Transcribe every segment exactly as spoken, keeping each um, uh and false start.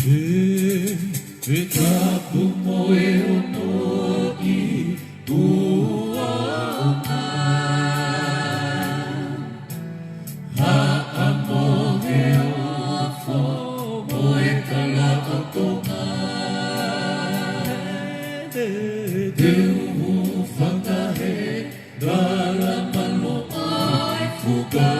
ʻE, ʻe tapu mo e ono ki tuʻa ona. Haʻamo he ofo mo e kalakotonga. Te u fakahē Kala maloʻa e fuka.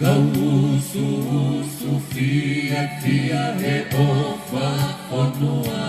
Kau usuusu fiefia he ʻofa fonua.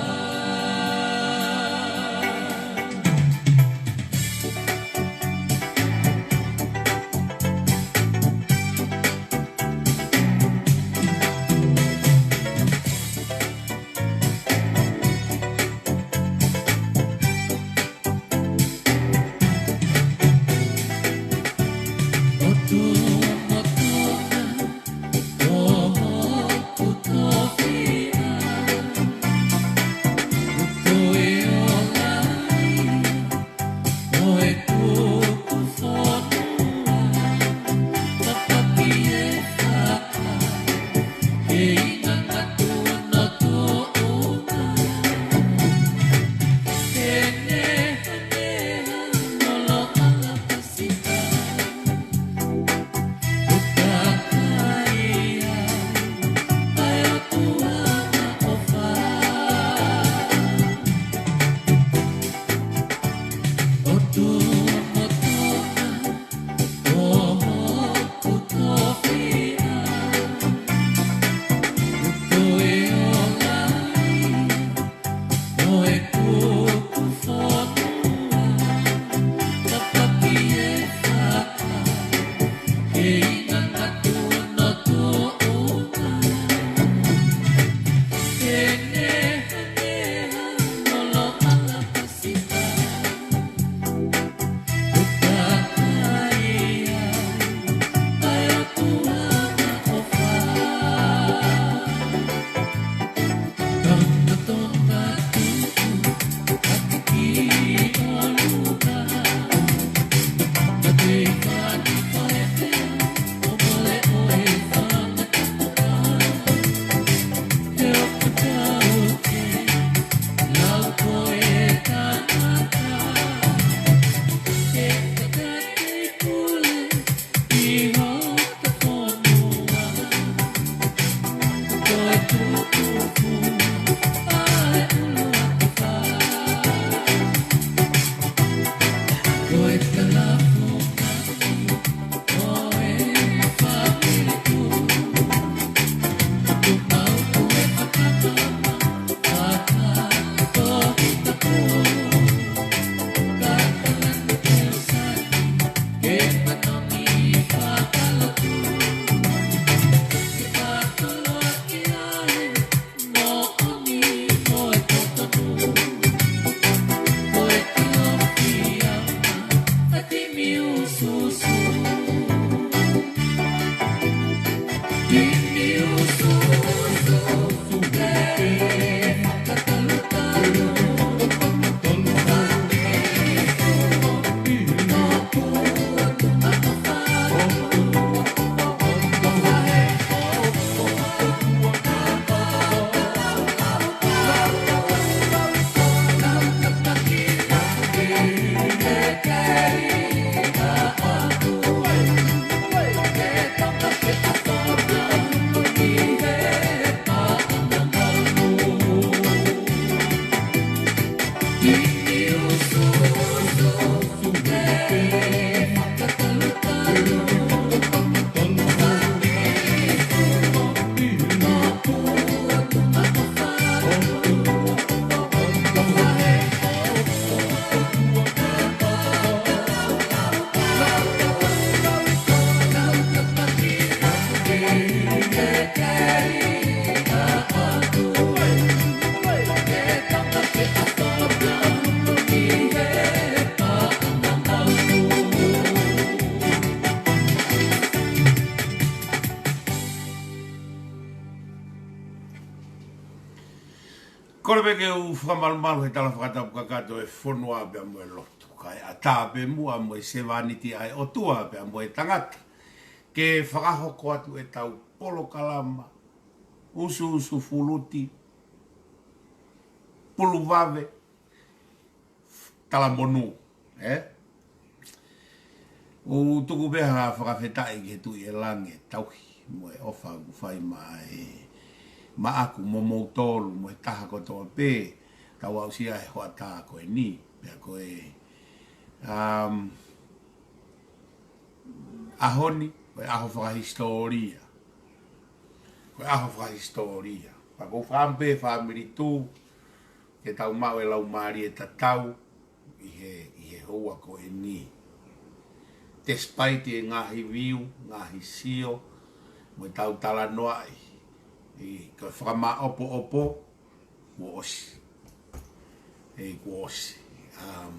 Kole pē ke u fakamalumalu he tala fakatapu kakato e fonua pea mo e lotu. Kae ʻatā pē muʻa mo e sevāniti ʻa e ʻOtua pea mo e tangata. Ke fakahoko atu ʻetau polokalama usuusu fuluti, puluvave, talamonū, ē? ʻOku tuku pē ha fakafetaʻi ki he Tuʻi ʻe langi, tauhi mo e ʻofa ʻoku fai maʻa e, maʻaku mo moutolu, mo e taha kotoa pē, tau aʻusia he hoʻatā ko eni, pea ko e, um, ʻaho ni, ko e ʻaho fakahisitōlia. Ko e ʻaho fakahisitōlia. Pea ʻoku ou fakaʻamu pē fāmili tū, ke tau maʻu e laumālie tatau ʻi he, ʻi he houa ko eni. Despite e ngaahi view, ngaahi sio, mo e tau talanoaʻi, ʻi ko e fakamaʻopoʻopo, kuo ʻosi. ʻE, kuo ʻosi. Um,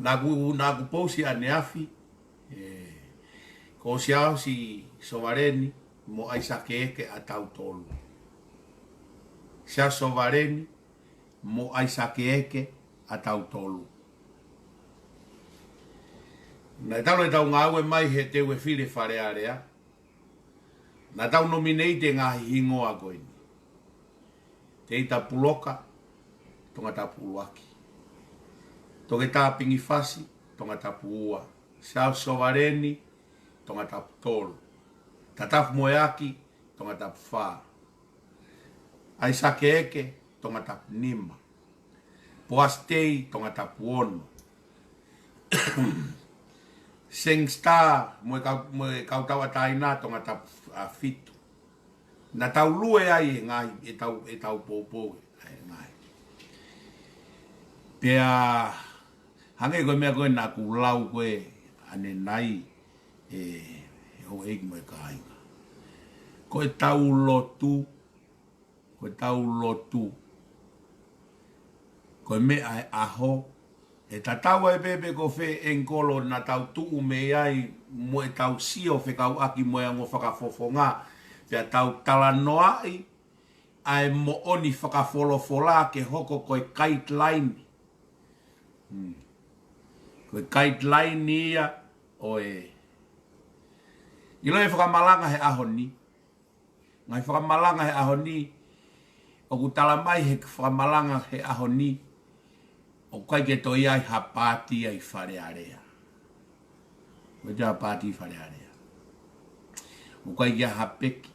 naʻa ku, naʻa ku pousi ʻaneafi, ē, ko Siaosi Sovaleni mo ʻAisake Eke ʻa tautolu. Siaosi Sovaleni mo ʻAisake Eke ʻa tautolu. Naʻe talu ʻetau ngāue mai he teu e fili Fale Alea. Naʻa tau nominate e ngaahi hingoa ko eni. Teita Puloka, Tongatapu ʻuluaki. Toketā Pingifasi, Tongatapu ua. Siaosi Sovaleni, Tongatapu tolu. Tatafu Moeaki, Tongatapu fā. ʻAisake Eke, Tongatapu nima. Poasi Tei, Tongatapu ono. Seng Star, mo e kau, mo e kau tauʻatāina, Tongatapu, ʻa, fitu. Naʻa tau lue ai e ngaahi, ʻetau, ʻetau poupou, ʻa e ngaahi. Pea, hangē ko e meʻa ko ē naʻa ku lau ko ē ʻanenai, ē, ʻe houʻeiki mo e kāinga. Ko ʻetau lotu, ko ʻetau lotu, ko e meʻa ʻe ʻaho, ʻe tatau ai pē pe ko fē ʻengikolo naʻa tau tuʻu mei ai mo ʻetau sio fekauʻaki mo e ongo fakafofonga, pea tau talanoaʻi ʻa e moʻoni fakafolofola ke hoko ko e guideline. Hmm. Ko e guideline ia ʻo e. ʻIlo e fakamalanga he ʻaho ni. Ngaahi fakamalanga he ʻaho ni, ʻoku tala mai he fakamalanga he ʻaho ni, ʻoku ʻikai ke toe ʻi ai ha pātia ʻi Fale Alea. ʻOku ʻikai ha pātia ʻi Fale Alea. ʻOku ʻikai ke ʻi ai ha peki.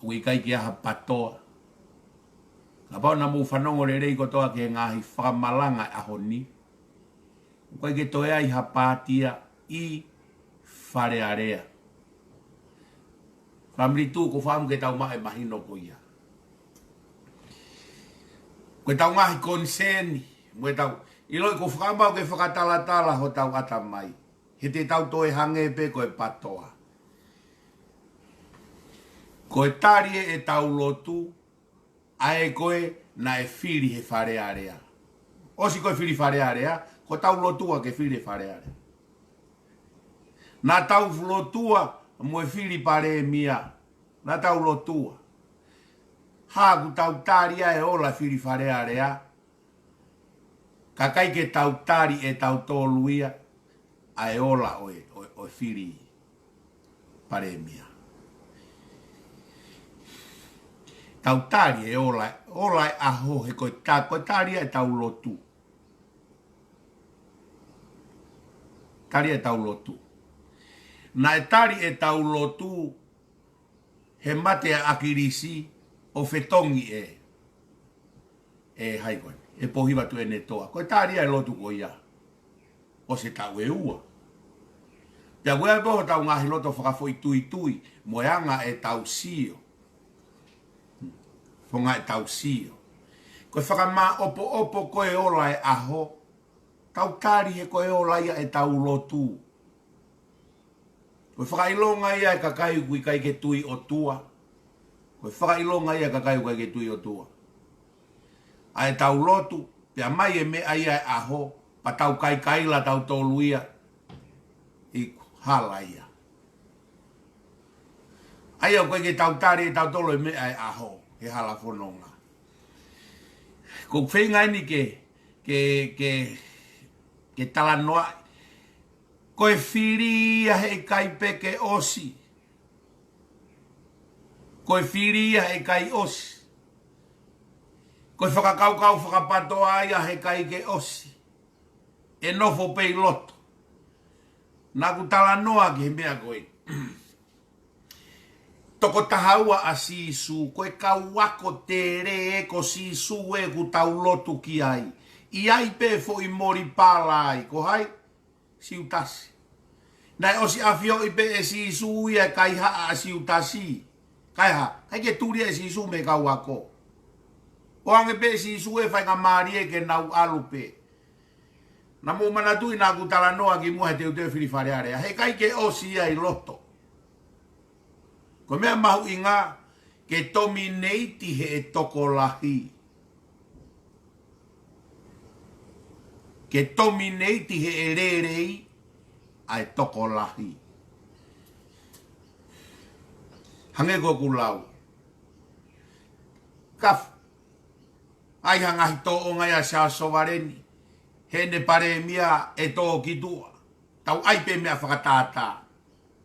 ʻOku ʻikai ke ʻi ai ha patoa. Kapau naʻa mou fanongo lelei kotoa ki he ngaahi fakamalanga he ʻaho ni, ʻoku ʻikai ke toe ʻi ai ha pātia ʻi Fale Alea. Fāmili tū, ʻoku ou fakaʻamu ke tau maʻu e mahino ko ia. Ko ʻetau ngaahi koniseni, mo ʻetau, ʻiloʻi ʻoku ou fakaʻamu ke fakatalatala hotau ʻatamai. He te tau toe hangē pē ko e patoa. Ko e tali ʻe ʻetau lotu, ʻa ē ko ē naʻe fili he Fale Alea. ʻOsi ko e fili Fale Alea, ko ʻetau lotua ke fili Fale Alea. Naʻa tau lotua mo e fili Palēmia, naʻa tau lotua. Hā ʻoku tau tali ai e ola fili Fale Alea, ka ʻikai ke tau tali ʻe tautolu ia ʻa e ola ʻo e, ʻo e, ʻo e fili Palēmia. Tau tali e ola, ola e ʻaho he ko e ta-, ko e tali ʻetau lotu. Tali ʻetau lotu. Naʻe tali ʻetau lotu he mate ʻa ʻAkilisi ʻo fetongi ʻe, ʻe hai ko ē, ʻe Pōhiva Tuʻiʻonetoa. Ko e tali ia e lotu ko ia. ʻOsi e taʻu ʻe ua. Pea ʻoku ʻi ai pē hotau ngaahi loto fakafoʻituitui, mo e anga ʻetau sio. Founga ʻetau sio. Ko e fakamaʻopoʻopo ko e ola e ʻaho, tau tali he ko e ola ia ʻetau lotu. Ko e fakaʻilonga ia e kakai ʻoku ʻikai ke tui ʻOtua. Ko e fakaʻilonga ia e kakai ʻoku ʻikai ke tui ʻOtua. ʻA ʻetau lotu, pea mai e meʻa ia e ʻaho, pea tau kaikaila tautolu ia, ʻi hala ia. ʻA ia ʻoku ʻikai ke tau tali ʻe tautolu e meʻa e ʻaho, he hala fononga. Ko e feinga eni ke, ke, ke, ke talanoa, ko e fili ia heʻikai pē ke ʻosi. Ko e fili ia he ʻikai ʻosi. Ko e fakakaukau fakapatoa ia he ʻikai ke ʻosi. ʻE nofo pē ʻi loto. Naʻa ku talanoa ki he meʻa ko ē. Toko taha ua ʻa Sīsū, ko e kau ako tele ē ko Sīsū ē ʻoku tau lotu ki ai. ʻI ai pē foʻi moli pala ai, ko hai? Siutasi. Naʻe ʻosi ʻafioʻi pē ʻe Sīsū ia e kaihaʻa ʻa Siutasi. Kaihaʻa, ʻikai ke tuli ʻe Sīsū mei he kau ako. ʻOange pē ʻe Sīsū e faingamālie ke nau ʻalu pē. Naʻa mou manatuʻi naʻa ku talanoa kimuʻa he teuteu fili Fale Alea. He ʻikai ke ʻosi ia ʻi loto. Ko e meʻa mahuʻinga ke tomineiti he ʻe tokolahi. Ke tomineiti he ʻe lelei ʻa e tokolahi. Hangē ko ʻeku lau. Kafu. ʻAi ha ngaahi tōʻonga ia ʻa Siaosi Sovaleni. Heʻene palēmia ʻe tō ki tuʻa. Tau ʻai pē meʻa fakatātā.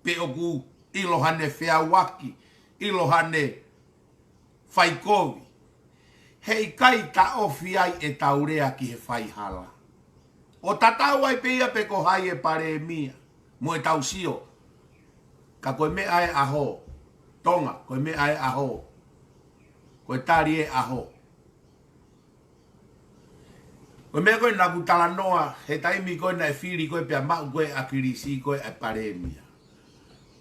Pe ʻoku ʻilo haʻane feʻauaki, ʻilo haʻane faikovi. He ʻikai taʻofi ai ʻetau lea ki he faihala. ʻO tatau ai pē ia pe ko hai e palēmia. Mo ʻetau sio. Ka ko e meʻa e ʻaho. Tonga, ko e meʻa e ʻaho. Ko e tali e ʻaho. Ko e meʻa ko ē naʻa ku talanoa, he taimi ko ē naʻe fili ko ē pea maʻu ko ē ʻAkilisi ko ē ʻa e palēmia.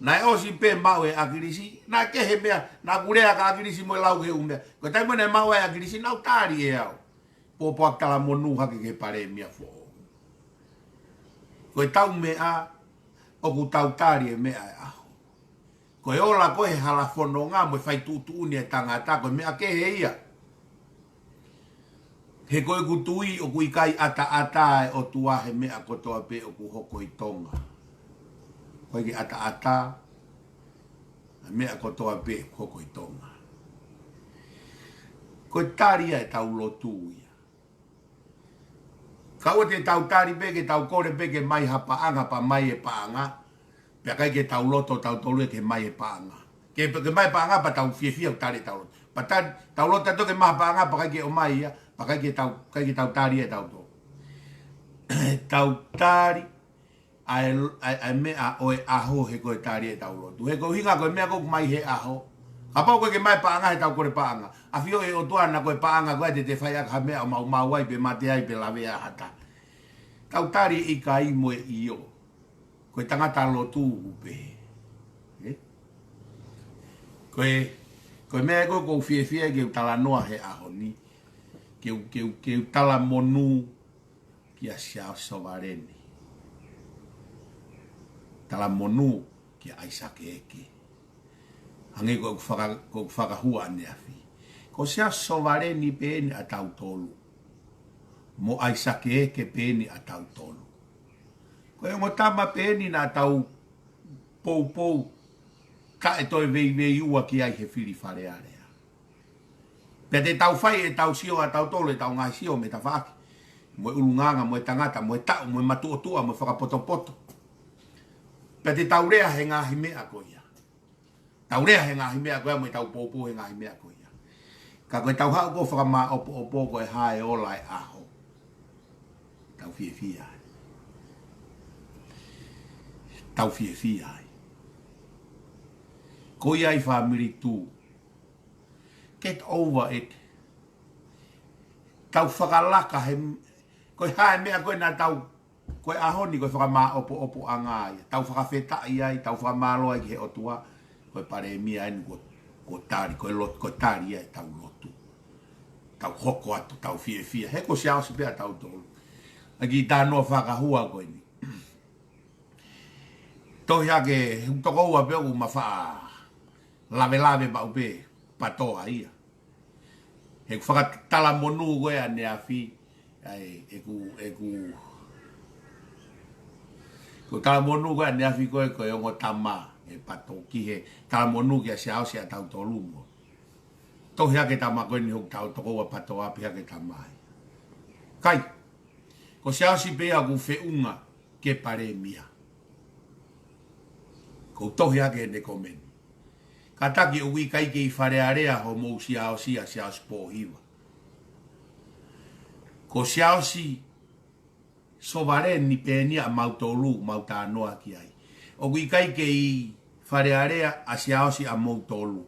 Naʻe ʻosi pē maʻu ʻe ʻAkilisi, naʻe kehe meʻa, naʻa ku lea kia ʻAkilisi mo e lau ki he ʻū meʻa. Ko e taimi naʻe maʻu ai ʻAkilisi, naʻa ku tali ʻe au. Pōpoaki talamonū hake ki he palēmia foʻou. Ko ʻetau meʻa, ʻoku tau tali e meʻa e ʻaho. Ko e ola ko ē he hala fononga mo e fai tuʻutuʻuni e tangata ko e meʻa kehe ia. He ko ʻeku tui ʻoku ʻikai ʻataʻatā e ʻOtua he meʻa kotoa pē ʻoku hoko ʻi Tonga. ʻOku ʻikai ke ʻataʻatā e meʻa kotoa pē ʻoku hoko ʻi Tonga. Ko e tali ia ʻetau lotu ia. Ka ʻoua te tau tali pē ke tau kole pē ke mai ha paʻanga pea mai e paʻanga. Pea ʻikai ke tau loto tautolu ia ke mai e paʻanga. Ke, ke mai e paʻanga pea tau fiefia ʻo tali ʻetau loto. Pea tali, tau loto tautolu ke mai ha paʻanga pea ʻikai ke ʻomai ia, pea ʻikai ke tau, ʻikai ke tau tali ia ʻe tautolu. Tau tali ʻa e, ʻa e, ʻa e meʻa ʻo e ʻaho he ko e tali ʻetau lotu. He ko e ʻuhinga ko e meʻa ko ē ʻoku mai he ʻaho. Kapau ʻoku ʻikai ke mai paʻanga he tau kole paʻanga. ʻAfioʻi ʻe he ʻOtua naʻa ko e paʻanga ko ē te te fai ʻaki ha meʻa ʻo maumau ai pe mate ai pe lavea ha taha. Tau tali ʻikai mo e ʻio. Ko e tangata lotu ʻoku pehē. Ē? Ko e, ko e meʻa ko ē ʻoku ou fiefia ke u talanoa he ʻaho ni. Ke u, ke u, ke u talamonū kia Siaosi Sovaleni. Talamonū kia ʻAisake Eke. Hangē ko ʻeku faka-, ko ʻeku fakahua ʻaneafi. Ko Siaosi Sovaleni pē eni ʻa tautolu. Mo ʻAisake Eke pē eni ʻa tautolu. Ko e ongo tama pē eni naʻa tau poupou. Kae toe veiveiua ki ai he fili Fale Alea. Pea te tau fai ʻetau sio ʻa tautolu ʻetau ngaahi sio mei tafaʻaki. Mo e ʻulungaanga, mo e tangata, mo e taʻu, mo e matuʻotuʻa, mo e fakapotopoto. Pea te tau lea he ngaahi meʻa ko ia. Tau lea he ngaahi meʻa ko ia, mo ʻetau poupou he ngaahi meʻa ko ia. Ka ko ʻetau haʻu ko ē ʻo fakamāʻopoʻopo ko e hā e ola e ʻaho. Tau fiefia ai. Tau fiefia ai. Ko ia ʻi fāmili tū. Get over it. Tau fakalaka he, ko e hā e meʻa ko ē naʻa tau, ko e ʻaho ni ko e fakamāʻopoʻopoʻanga ia. Tau fakafetaʻi ai, tau fakamālō ai ki he ʻOtua, ko e palēmia eni ko, ko tali, ko e lot-, ko tali ia ʻetau lotu. Tau hoko atu, tau fiefia. He ko Siaosi pē ʻa tautolu. ʻA e kiʻi talanoa fakahua ko eni. Tohi hake, he ʻoku tokoua pē ʻoku ma faʻa lavelave maʻu pē, patoa ia. He ʻoku fakatalamonū ko ē ʻaneafi, ʻa e, ʻeku, ʻeku, ʻeku talamonū ko ē ʻaneafi ko ē, ko e ongo tama, ʻe pato ki he talamonū kia Siaosi ʻa tautolu mo. Tohi hake tama ko eni ʻoku tau tokoua patoa pē hake tama ai. Kai, ko Siaosi pē ia ʻoku feʻunga ke palēmia. ʻOku tohi hake ʻene komeni. Kātaki ʻoku ʻikai ke ʻi Fale Alea homou Siaosi ʻa Siaosi Pōhiva. Ko Siaosi Sovaleni pē eni ʻa mautolu, mau talanoa ki ai. ʻOku ʻikai ke ʻi Fale Alea ʻa Siaosi ʻamoutolu.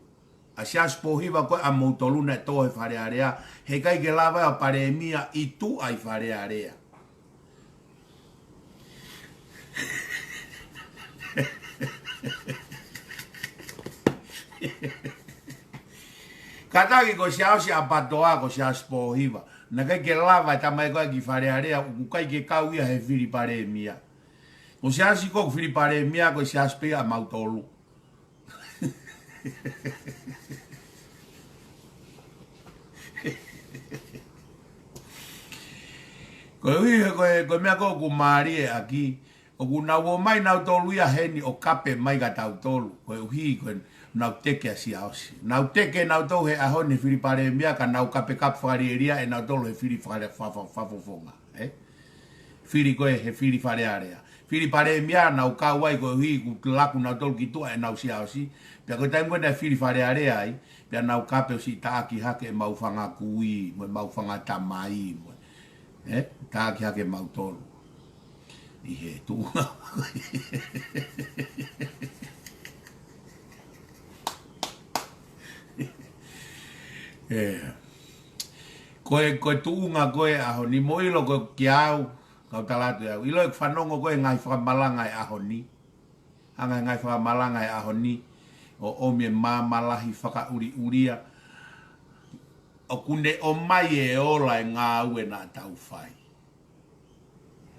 ʻA Siaosi Pōhiva ko ē ʻamoutolu naʻe tō he Fale Alea, he ʻikai ke lava ʻa Palēmia ʻi tuʻa ʻi Fale Alea. Kātaki ko Siaosi ʻa Patoa, ko Siaosi Pōhiva. Naʻe ʻikai ke lava e tama ko ē ki Fale Alea, ʻoku ʻikai ke kau ia he fili Palēmia. Ko Siaosi ko ē ʻoku fili Palēmia, ko Siaosi pē ia ʻamoutolu. Koeʻuhi he ko e, ko e meʻa ko ē ʻoku mālie ʻaki, ʻoku nau ō mai nautolu ia heni ʻo kape mai kia tautolu. Koeʻuhi ko ʻenau teke ʻa Siaosi. Nau teke nautolu he ʻaho ni he fili Palēmia ka nau kapekape fakalielia ʻe nautolu he fili fale-, fa-, fa-, fakafofonga. Ē? Fili ko ē he fili Fale Alea. Fili Palēmia nau kau ai koeʻuhi kuo laku nautolu ki tuʻa ʻenau Siaosi. Pea ko e taimi ko ē naʻe fili Fale Alea ai, pea nau kape ʻo siʻi taʻaki hake ʻemau fanga kui, mo ʻemau fanga tamai, mo, ē? Taʻaki hake mautolu. ʻI he tuʻunga. Ē. Ko e, ko e tuʻunga ko ē ʻaho ni mo ʻilo ko ē kiate au, kau tala atu ʻe au. ʻIlo ʻeku fanongo ko ē ngaahi fakamalanga ʻo e ʻaho ni. Hanga he ngaahi fakamalanga ʻo e ʻaho ni ʻo ʻomi e maama lahi fakaʻuliʻulia. ʻOku ne ʻomai e ola e ngāue naʻa tau fai.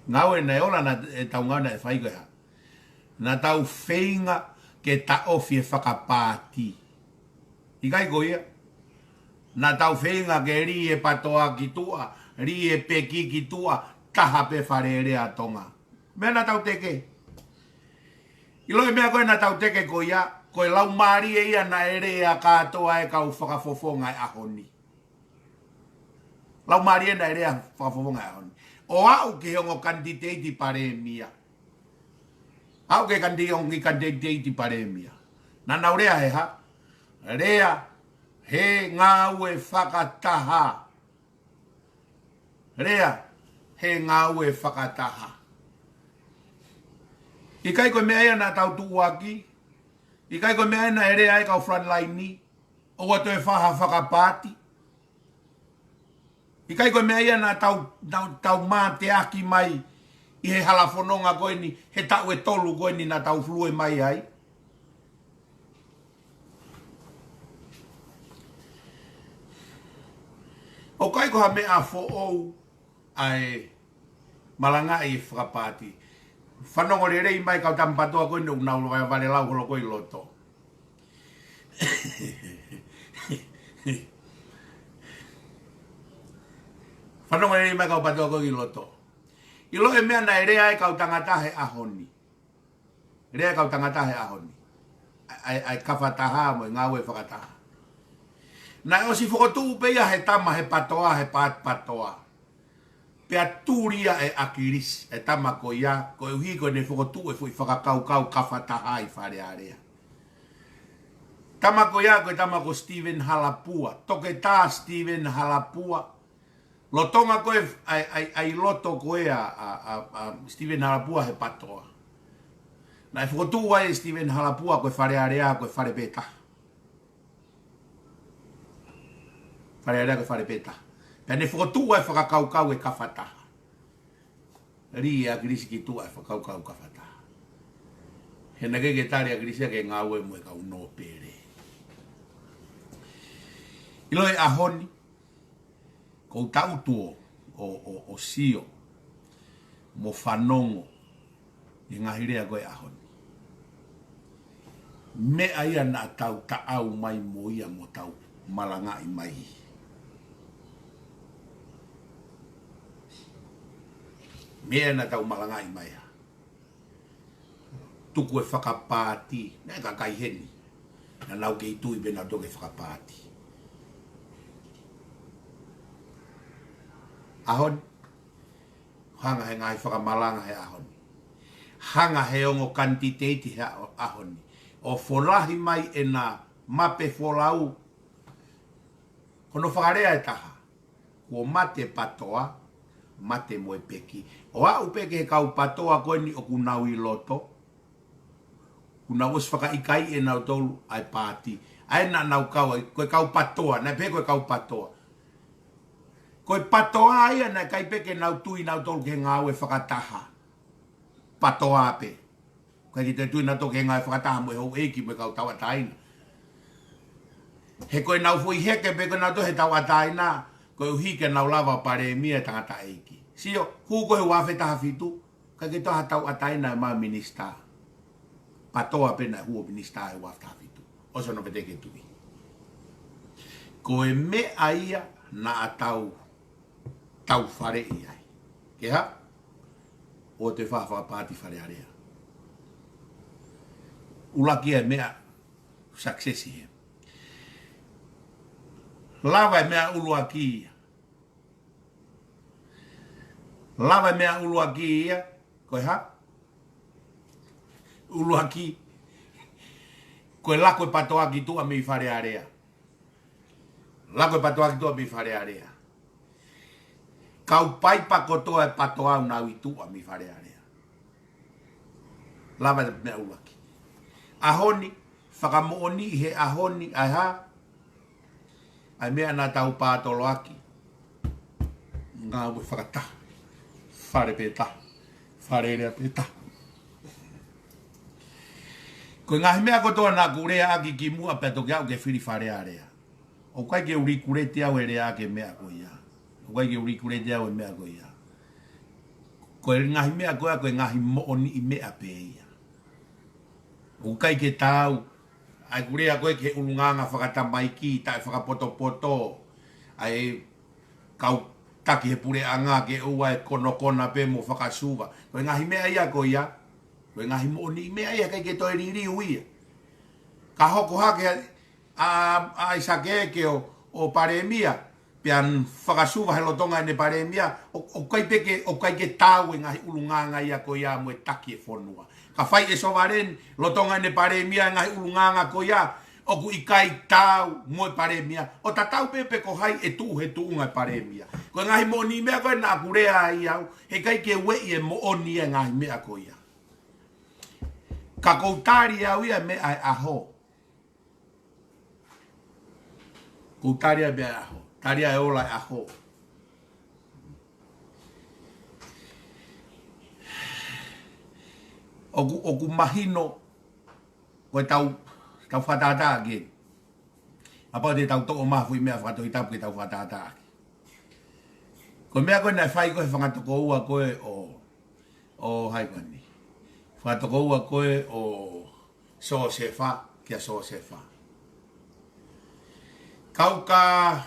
Ngāue naʻe ola naʻa, ʻetau ngāue naʻe fai ko e hā? Naʻa tau feinga ke taʻofi e fakapaati. ʻIkai ko ia? Naʻa tau feinga ke lī e Patoa ki tuʻa, lī e peki ki tuʻa, taha pē Fale Alea ʻa Tonga. Meʻa naʻa tau teke. ʻIlo e meʻa ko ē naʻa tau teke ko ia, ko e laumālie ia naʻe lea kātoa e kau fakafofonga e ʻaho ni. Laumālie naʻe lea fakafofonga e ʻaho ni. ʻO aʻu ki he ongo kanititeiti Palēmia. Aʻu ki he kaniti-, ongo kanititeiti Palēmia. Naʻa nau lea he hā? Lea he ngāue fakataha. Lea he ngāue fakataha. ʻIkai ko e meʻa ia naʻa tau tuʻuaki. ʻIkai ko e meʻa ia naʻe lea ai e kau frontline ni. ʻOua toe fai ha fakapaati. ʻIkai ko e meʻa ia naʻa tau, tau, tau mateaki mai ʻi he hala fononga ko eni, he taʻu ʻe tolu ko eni naʻa tau flue mai ai. ʻOku ʻikai ko ha meʻa foʻou ʻa e malangaʻi e fakapaati. Fanongo lelei mai kau tama Patoa ko eni ʻoku nau vale, vale lau holo ko ē ʻi loto. Fanongo lelei mai kau Patoa ko ē ʻi loto. ʻIlo e meʻa naʻe lea ai e kau tangata he ʻaho ni. Lea e kau tangata he ʻaho ni. ʻA e, ʻa e, ʻa e kafataha mo e ngāue fakataha. Naʻe ʻosi fokotuʻu pē ia he tama he Patoa, he paati Patoa. Pea tuli ia ʻe ʻAkilisi, e tama ko ia, koeʻuhi ko ʻene fokotuʻu e foʻi fakakaukau kafataha ʻi Fale Alea. Tama ko ia, ko e tama ko Stephen Halapua, Toketā Stephen Halapua. Lolotonga ko ē, ʻa e, ʻa e, ʻa e loto ko ē ʻa, ʻa, ʻa, ʻa Stephen Halapua he Patoa. Naʻe fokotuʻu ai ʻe Stephen Halapua ko e Fale Alea, ko e fale pē taha. Fale Alea ko e fale pē taha. Pea ne fokotuʻu ai e fakakaukau e kafataha. Lī ʻe ʻAkilisi ki tuʻa e fakakaukau kafataha. He naʻe ʻikai ke tali ʻe ʻAkilisi ia ke ngāue mo e kau nōpele. ʻIlo e ʻaho ni, ʻoku ou tangutu ʻo, ʻo, ʻo, ʻo sio mo fanongo ʻi he ngaahi lea ko ē ʻaho ni. Meʻa ia naʻa tau taʻau mai mo ia mo tau malangaʻi mai. Meʻa naʻa tau malangaʻi mai ha. Tuku e fakapaati, naʻe kakai heni. Naʻa nau kei tui pē naʻa tau toki fakapaati. ʻAho ni, hanga he ngaahi fakamalanga he ʻaho ni. Hanga he ongo kanititeiti he ʻaho, ʻaho ni. ʻO folahi mai ʻena Mape Folau, ko hono fakalea ʻe taha. Kuo mate Patoa, mate mo e peki. ʻO aʻu pē ki he kau Patoa ko eni ʻoku nau ʻi loto, kuo nau ʻosi fakaʻikaiʻi ʻe nautolu ʻa e paati. ʻA ē naʻa nau kau ai, ko e kau Patoa, naʻe pehē ko e kau Patoa. Ko e Patoa ia naʻe ʻikai pē ke nau tui nautolu ki he ngāue fakataha. Patoa pē. ʻIkai ke toe tui nautolu ki he ngāue fakataha mo e houʻeiki mo e kau tauʻatāina. He ko ʻenau foʻi heke pē ko ē nautolu he tauʻatāina, koeʻuhi ke nau lava ʻo palēmia e tangataʻeiki. Sio, hū ko ē he ua afe taha fitu, ʻikai ke toe ha tauʻatāina ʻe maʻu minisitā. Patoa pē naʻe hū ʻo minisitā he ua afe taha fitu. ʻOsi hono veteki e tuʻi. Ko e meʻa ia naʻa tau, tau faleʻi ai. Ke hā? ʻOua te fakapaati Fale Alea. ʻUluaki e meʻa success ia. Lava e meʻa ʻuluaki ia. Lava e meʻa ʻuluaki ia, ko e hā? ʻUluaki, ko e lako e Patoa ki tuʻa mei Fale Alea. Lako e Patoa ki tuʻa mei Fale Alea. Kau paipa kotoa e Patoa ʻoku nau ʻi tuʻa mei Fale Alea. Lava e meʻa ʻuluaki. ʻAho ni, fakamoʻoniʻi he ʻaho ni, ʻa e hā? ʻA e meʻa naʻa tau pātoloaki. Ngāue fakataha. Fale pē taha. Fale Alea pē taha. Ko e ngaahi meʻa kotoa naʻa ku leaʻaki kimuʻa pea toki aʻu ke fili Fale Alea. ʻOku ʻikai ke u likuleti au e leaʻaki e meʻa ko ia. ʻOku ʻikai ke u likuleti au e meʻa ko ia. Ko e ngaahi meʻa ko ia, ko e ngaahi moʻoniʻi meʻa pē ia. ʻOku ʻikai ke taau ʻa ʻeku lea ko ē ki he ʻulungaanga fakatamaiki, taʻefakapotopoto, ʻa e kau taki he puleʻanga ke ʻoua ʻe konokona pē mo fakasuva. Ko e ngaahi meʻa ia ko ia. Ko e ngaahi moʻoniʻi meʻa ia ʻikai ke toe liliu ia. Ka hoko hake ʻa, ʻa ʻAisake ke ʻo, ʻo palēmia, pea fakasuva he lolotonga ʻene palēmia, ʻo, ʻoku ʻikai pē ke, ʻoku ʻikai ke taau e ngaahi ʻulungaanga ia ko ia mo e taki e fonua. Ka fai ʻe Sovaleni, lolotonga ʻene palēmia e ngaahi ʻulungaanga ko ia, ʻoku ʻikai taau mo e palēmia, ʻo tatau pē pe ko hai ʻe tuʻu he tuʻunga e palēmia. Ko e ngaahi moʻoniʻi meʻa ko ē naʻa ku lea ai au, heʻikai ke ueʻi e moʻoni e ngaahi meʻa ko ia. Ka ʻoku ou tali au ia meʻa e ʻaho. ʻOku ou tali ia meʻa e ʻaho. Tali ia e ola e ʻaho. ʻOku, ʻoku mahino, ko e tau, tau fakatātā ke. Kapau te tau toʻo mai ha foʻi meʻa fakatohitapu ke tau fakatātā ke. Ko e meʻa ko ē naʻe fai ko ē he fanga tokoua ko ē ʻo, ʻo hai ko eni. Fanga tokoua ko ē ʻo Siosefa, kia Siosefa. Kau ka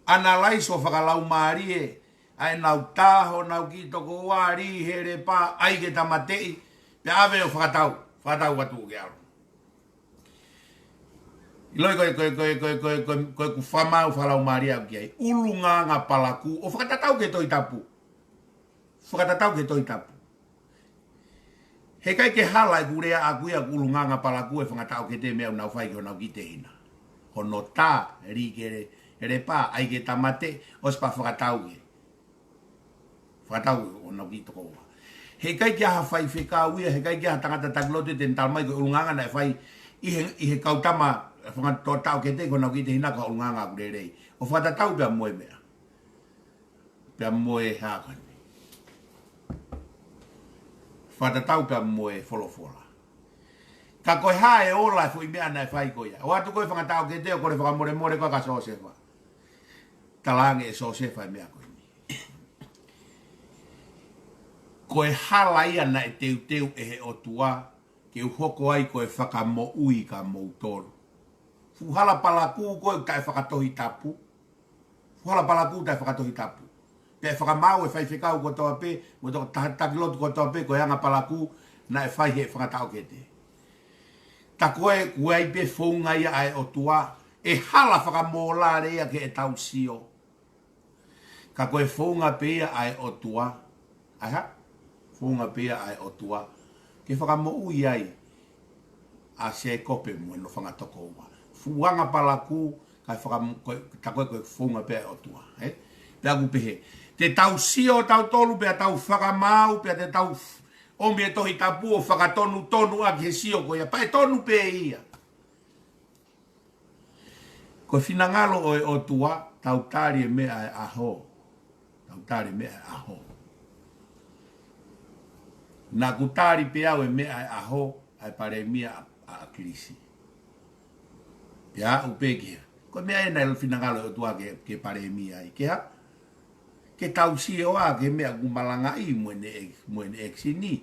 analyze ʻo fakalaumālie, ʻa ʻenau tā honau kiʻi tokoua, lī he lepa, ʻai ke tāmateʻi, pea ʻave ʻo fakatau, fakatau atu ke ʻalu. ʻIloi ko e, ko e, ko e, ko e, ko e, ko e, ko e ʻeku fakamau fakalaumālie au ki ai. ʻUlungaanga palakū, ʻo fakatatau ki he Tohi Tapu. Fakatatau ki he Tohi Tapu. Heʻikai ke hala ʻeku lea ʻaʻaku ia ʻoku ʻulungaanga palakū e fanga taʻokete meʻa ʻoku nau fai ki honau kiʻi tehina. Hono tā, lī ke le, lepa, ʻai ke tāmateʻi, ʻosi pea fakatau ke. Fakatau honau kiʻi tokoua. Heʻikai ke ʻi ai ha faifekau ia, heʻikai ke ʻi ai ha tangata taki lotu te ne talamai ko e ʻulungaanga naʻe fai ʻi he, ʻi he kau tama, fanga taʻokete ki honau kiʻi tehina ko e ʻulungaanga ʻoku lelei. ʻO fakatatau pea mo e meʻa. Pea mo e hā ko eni. Fakatatau pea mo e folofola. Ka ko e hā e ola e foʻi meʻa naʻe fai ko ia. ʻOatu ko ē fanga taʻokete ʻo kole fakamolemole ko ē kia Siosefa. Talaange ʻe Siosefa e meʻa ko eni. Ko e hala ia naʻe teuteu ʻe he ʻOtua, ke u hoko ai ko e fakamoʻui kia moutolu. Fuʻu hala palakū ko ē taʻefakatohitapu. Fuʻu hala palakū taʻefakatohitapu. Pea ʻe fakamaau e faifekau kotoa pē, mo e tokotaha taki lotu kotoa pē, ko e anga palakū naʻe fai he fanga taʻokete. Tā ko ē, ʻoku ʻi ai pē founga ia ʻa e ʻOtua, ʻe hala fakamōlale ia ke ʻe tau sio. Ka ko e founga pē ia ʻa e ʻOtua, ʻa e hā? Founga pē ia ʻa e ʻOtua, ke fakamoʻui ai. ʻa Sēkope mo hono fanga tokoua. Fuʻu anga palakū, kae faka-, ko e, tā ko e, ko e founga pē ʻa e ʻOtua, ē? Pea ʻoku pehē, te tau sio tautolu, pea tau fakamaau, pea te tau f-, ʻomi e Tohi Tapu ʻo fakatonutonu ʻaki he sio ko ia, pea ʻe tonu pē ia. Ko e finangalo ʻo e ʻOtua, tau tali e meʻa ʻa e ʻaho. Tau tali e meʻa ʻa e ʻaho. Naʻá ku tali pē au e meʻa ʻa e ʻaho, ʻa e palēmia ʻa, ʻa ʻAkilisi. Pea aʻu pē ki hē. Ko e meʻa ē naʻe finangalo e ʻOtua ke, ke palēmia ai. Ke hā? Ke tau sio ā ki he meʻa ʻoku malangaʻi mo ʻene ʻe-, mo ʻene ʻekisini.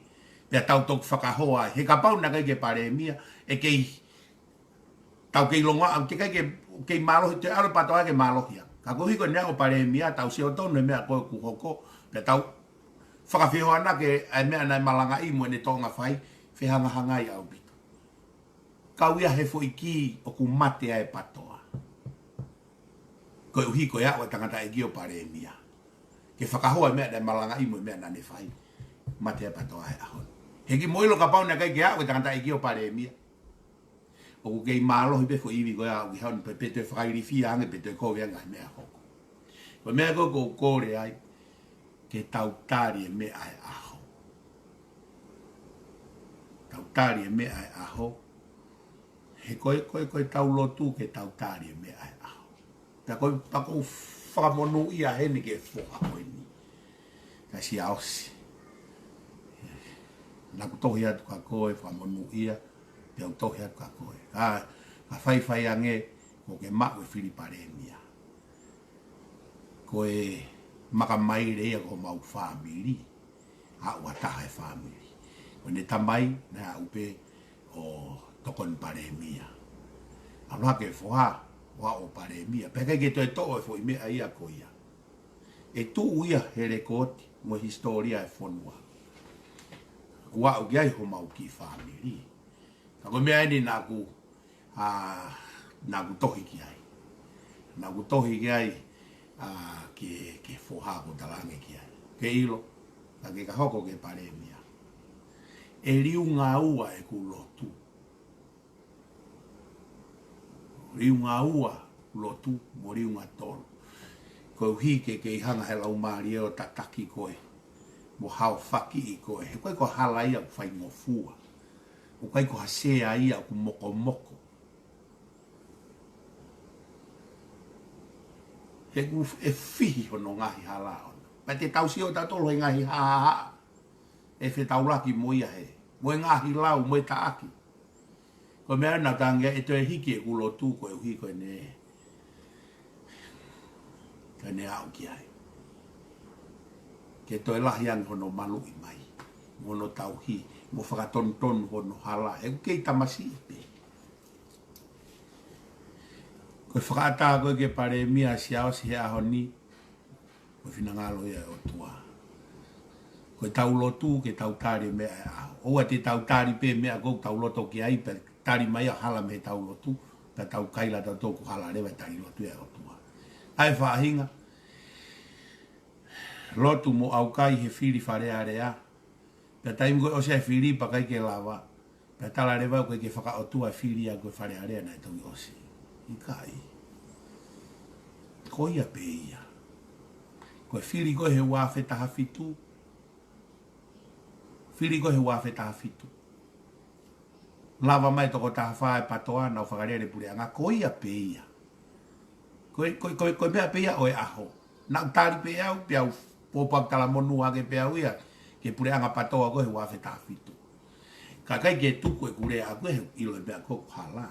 Pea tau toki fakahoa ai. He kapau naʻe ʻikai ke palēmia, ʻe kei tau kei longoaʻa, ʻoku teʻeki ai ke, kei mālohi, te ʻalu e PATOA ke mālohi ia. Ka koeʻuhi ko ʻene aʻu ʻo palēmia, tau sio tonu he meʻa ko ē ʻoku hoko, pea tau fakafehoanaki ʻa e meʻa naʻe malangaʻi mo ʻene tōʻonga fai, fehangahangai ʻaupito. Kau ia he foʻi kī ʻoku mate ai e PATOA. Koeʻuhi ko e aʻu e tangataʻeiki ʻo palēmia. Ke fakahoa e meʻa naʻe malangaʻi mo e meʻa naʻá ne fai. Mate ai e PATOA he ʻaho ni. He kimuʻa ʻilo kapau naʻe ʻikai ke aʻu e tangataʻeiki ʻo palēmia, ʻoku kei mālohi pē foʻi ivi ko ia ʻoku ʻi heni pē, pe toe fakailifia ange, pe toe kovi ange ʻa e meʻa hoko. Ko e meʻa ko ē ʻoku ou kole ai, ke tau tali e meʻa ʻa e ʻaho. Tau tali e meʻa ʻa e ʻaho. He ko e, ko e, ko e tau lotu ke tau tali e meʻa ʻa e ʻaho. Pea ko e, pea ʻoku ou fakamonūʻia heni ki he foha ko eni. Ka Siaosi. Naʻá ku tohi atu kia koe, fakamonūʻia, pea u tohi atu kia koe. Ka, ka faifai ange, kuo ke maʻu e fili palēmia. Ko e makamaile ia ko homau fāmili. Aʻu ʻa taha e fāmili. Ko ʻene tamai, naʻe aʻu pē ʻo tokoni palēmia. ʻAlu hake e foha, ʻo aʻu ʻo palēmia. Pea ʻikai ke toe toʻo e foʻi meʻa ia ko ia. ʻE tuʻu ia he lekooti mo e hisitōlia e fonua. Kuo aʻu ki ai homau kiʻi fāmili. Ka ko e meʻa eni naʻá ku, ā, naʻá ku tohi ki ai. Naʻá ku tohi ki ai, ā, ki he, ki he foha ʻoku ou talaange ki ai. Ke ʻilo, ka ke ka hoko ki he palēmia. ʻE liunga ua ʻeku lotu. Liunga ua lotu mo liunga tolu. Koeʻuhi ke kei hanga he Laumālie ʻo tataki koe. Mo haofakiʻi koe. He ʻoku ʻikai ko ha hala ia ʻoku faingofua. ʻOku ʻikai ko ha sea ia ʻoku mokomoko. He ʻoku f-, ʻe fihi hono ngaahi hala ʻona. Pea te tau sio tautolu he ngaahi haʻahaʻa. ʻE fetaulaki mo ia he. Mo e ngaahi lau, mo e taʻaki. Ko e meʻa naʻá ku talaange ʻe toe hiki ʻeku lotu koeʻuhi ko ʻene, ko ʻene aʻu ki ai. Ke toe lahi ange hono maluʻi mai. Mo hono tauhi, mo fakatonutonu hono hala. He ʻoku kei tamasiʻi pē. Ko e fakaʻatā ko ē ki he palēmia Siaosi he ʻaho ni, ko e finangalo ia ʻo e ʻOtua. Ko e tau lotu ke tau tali e meʻa ʻa e ʻaho. ʻOua te tau tali pē meʻa ʻoku tau loto ki ai, pea tali mai ʻa e hala mei he tau lotu, pea tau kaila tautolu ʻoku hala leva e tali lotu ia ʻa e ʻOtua. ʻA e faʻahinga, lotu mo ʻaukai he fili Fale Alea, pea taimi ko ē ʻosi ai e fili pea ʻikai ke lava. Pea tala leva ʻoku ʻikai ke fakaʻotua e fili ia ko e Fale Alea naʻe toki ʻosi. ʻIkai. Ko ia pē ia. Ko e fili ko ē he ua afe taha fitu. Fili ko ē he ua afe taha fitu. Lava mai toko taha fā e PATOA, nau fakalele puleʻanga, ko ia pē ia. Ko e, ko e, ko e, ko e meʻa pē ia ʻo e ʻaho. Naʻá ku tali pē au, pea u pōpaki talamonū ake pē au ia, ki he puleʻanga PATOA ko ē he ua afe taha fitu. Ka ʻikai ke tuku ʻeku lea ʻaʻaku he ʻilo e meʻa ko ē ʻoku hala.